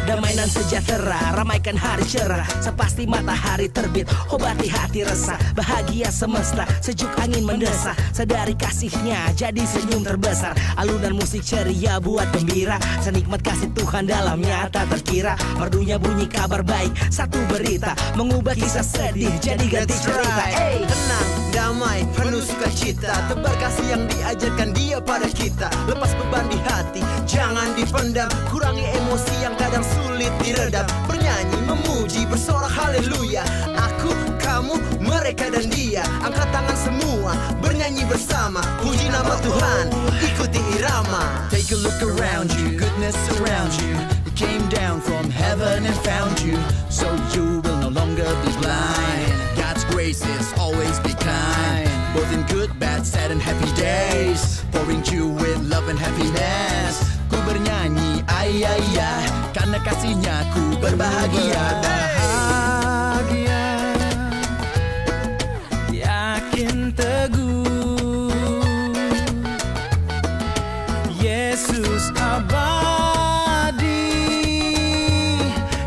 damai nan sejahtera, ramaikan hari cerah, sepasti matahari terbit, obati hati resah, bahagia semesta, sejuk angin mendesah, sedari kasihnya jadi senyum terbesar, alunan musik ceria buat gembira, senikmat kasih Tuhan dalamnya tak terkira. Merdunya bunyi kabar baik, satu berita, mengubah kisah sedih jadi ganti cerita. Ey! Tenang, damai, penuh sukacita, tebar kasih yang diajarkan Dia pada kita. Lepas beban di hati, jangan dipendam, kurangi emosi yang kadang sulit diredam. Bernyanyi, memuji, bersorak haleluya. Aku, kamu, mereka dan dia. Angkat tangan semua, bernyanyi bersama. Puji nama Tuhan, ikuti irama. Take a look around you, goodness surrounds you. It came down from heaven and found you, so you will no longer be blind. God's grace is always be kind, both in good, bad, sad and happy days, pouring you with love and happiness. Ku bernyanyi, ay, ay, ay, karena kasih-Nya ku berbahagia. Bahagia, yakin teguh, Yesus abadi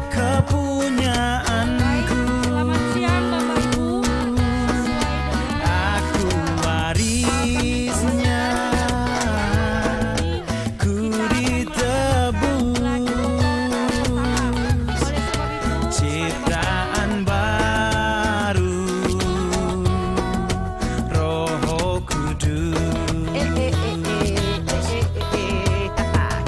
kepunyaanku. Baik, selamat siang, Bapak Ibu. Sesuai dengan, aku warisnya, eh, ku ditebus. Ciptaan baru, Roh Kudus. Eh, eh, eh, eh, eh, eh, eh, eh.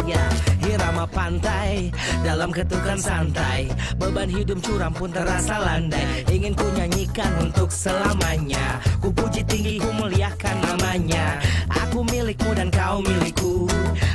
Ya, irama pantai dalam ketukan santai. Beban hidup curam pun terasa landai. Ingin ku nyanyikan untuk selamanya. Ku puji tinggi, ku muliakan nama-Nya. Aku milik-Mu dan Kau milikku.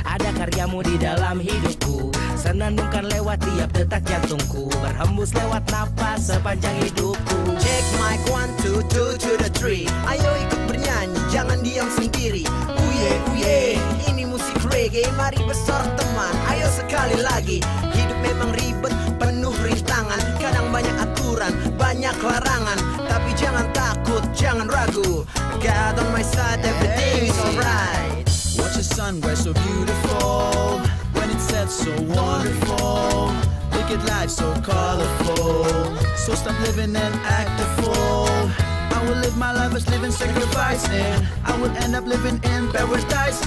Ada karya-Mu di dalam hidupku. Senandungkan lewat tiap detak jantungku. Berhembus lewat napas sepanjang hidupku. Check mic one, two, two, two, the three. Ayo ikut bernyanyi, jangan diam sendiri. Uye, uye, ini musik reggae, mari bersorak teman. Ayo sekali lagi. Hidup memang ribet, penuh rintangan. Kadang banyak aturan, banyak larangan. Tapi jangan takut, jangan ragu. God on my side, everything is alright. Watch the sunrise so beautiful, when it sets so wonderful. Look at life so colorful. So stop living and act a fool. I will live my life as living, sacrificing. I will end up living in paradise.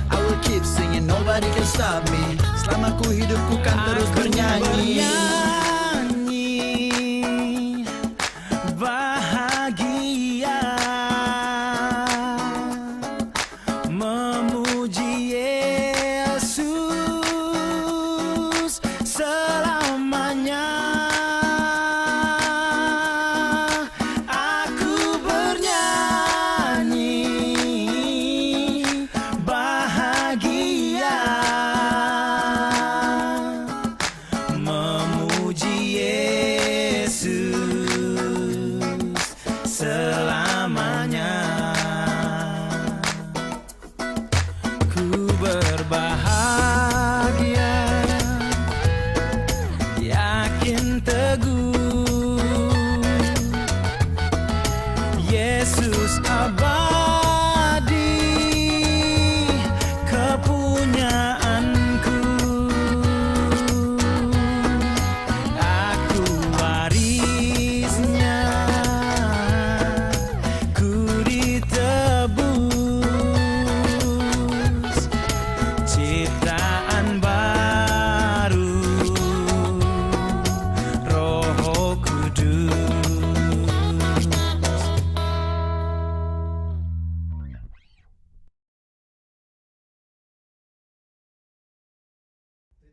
I will keep singing, nobody can stop me. Selama ku hidup, ku kan terus bernyanyi. Aku bernyanyi. Bahagia memuji Yesus selamanya. Aku bernyanyi. Bahagia Petra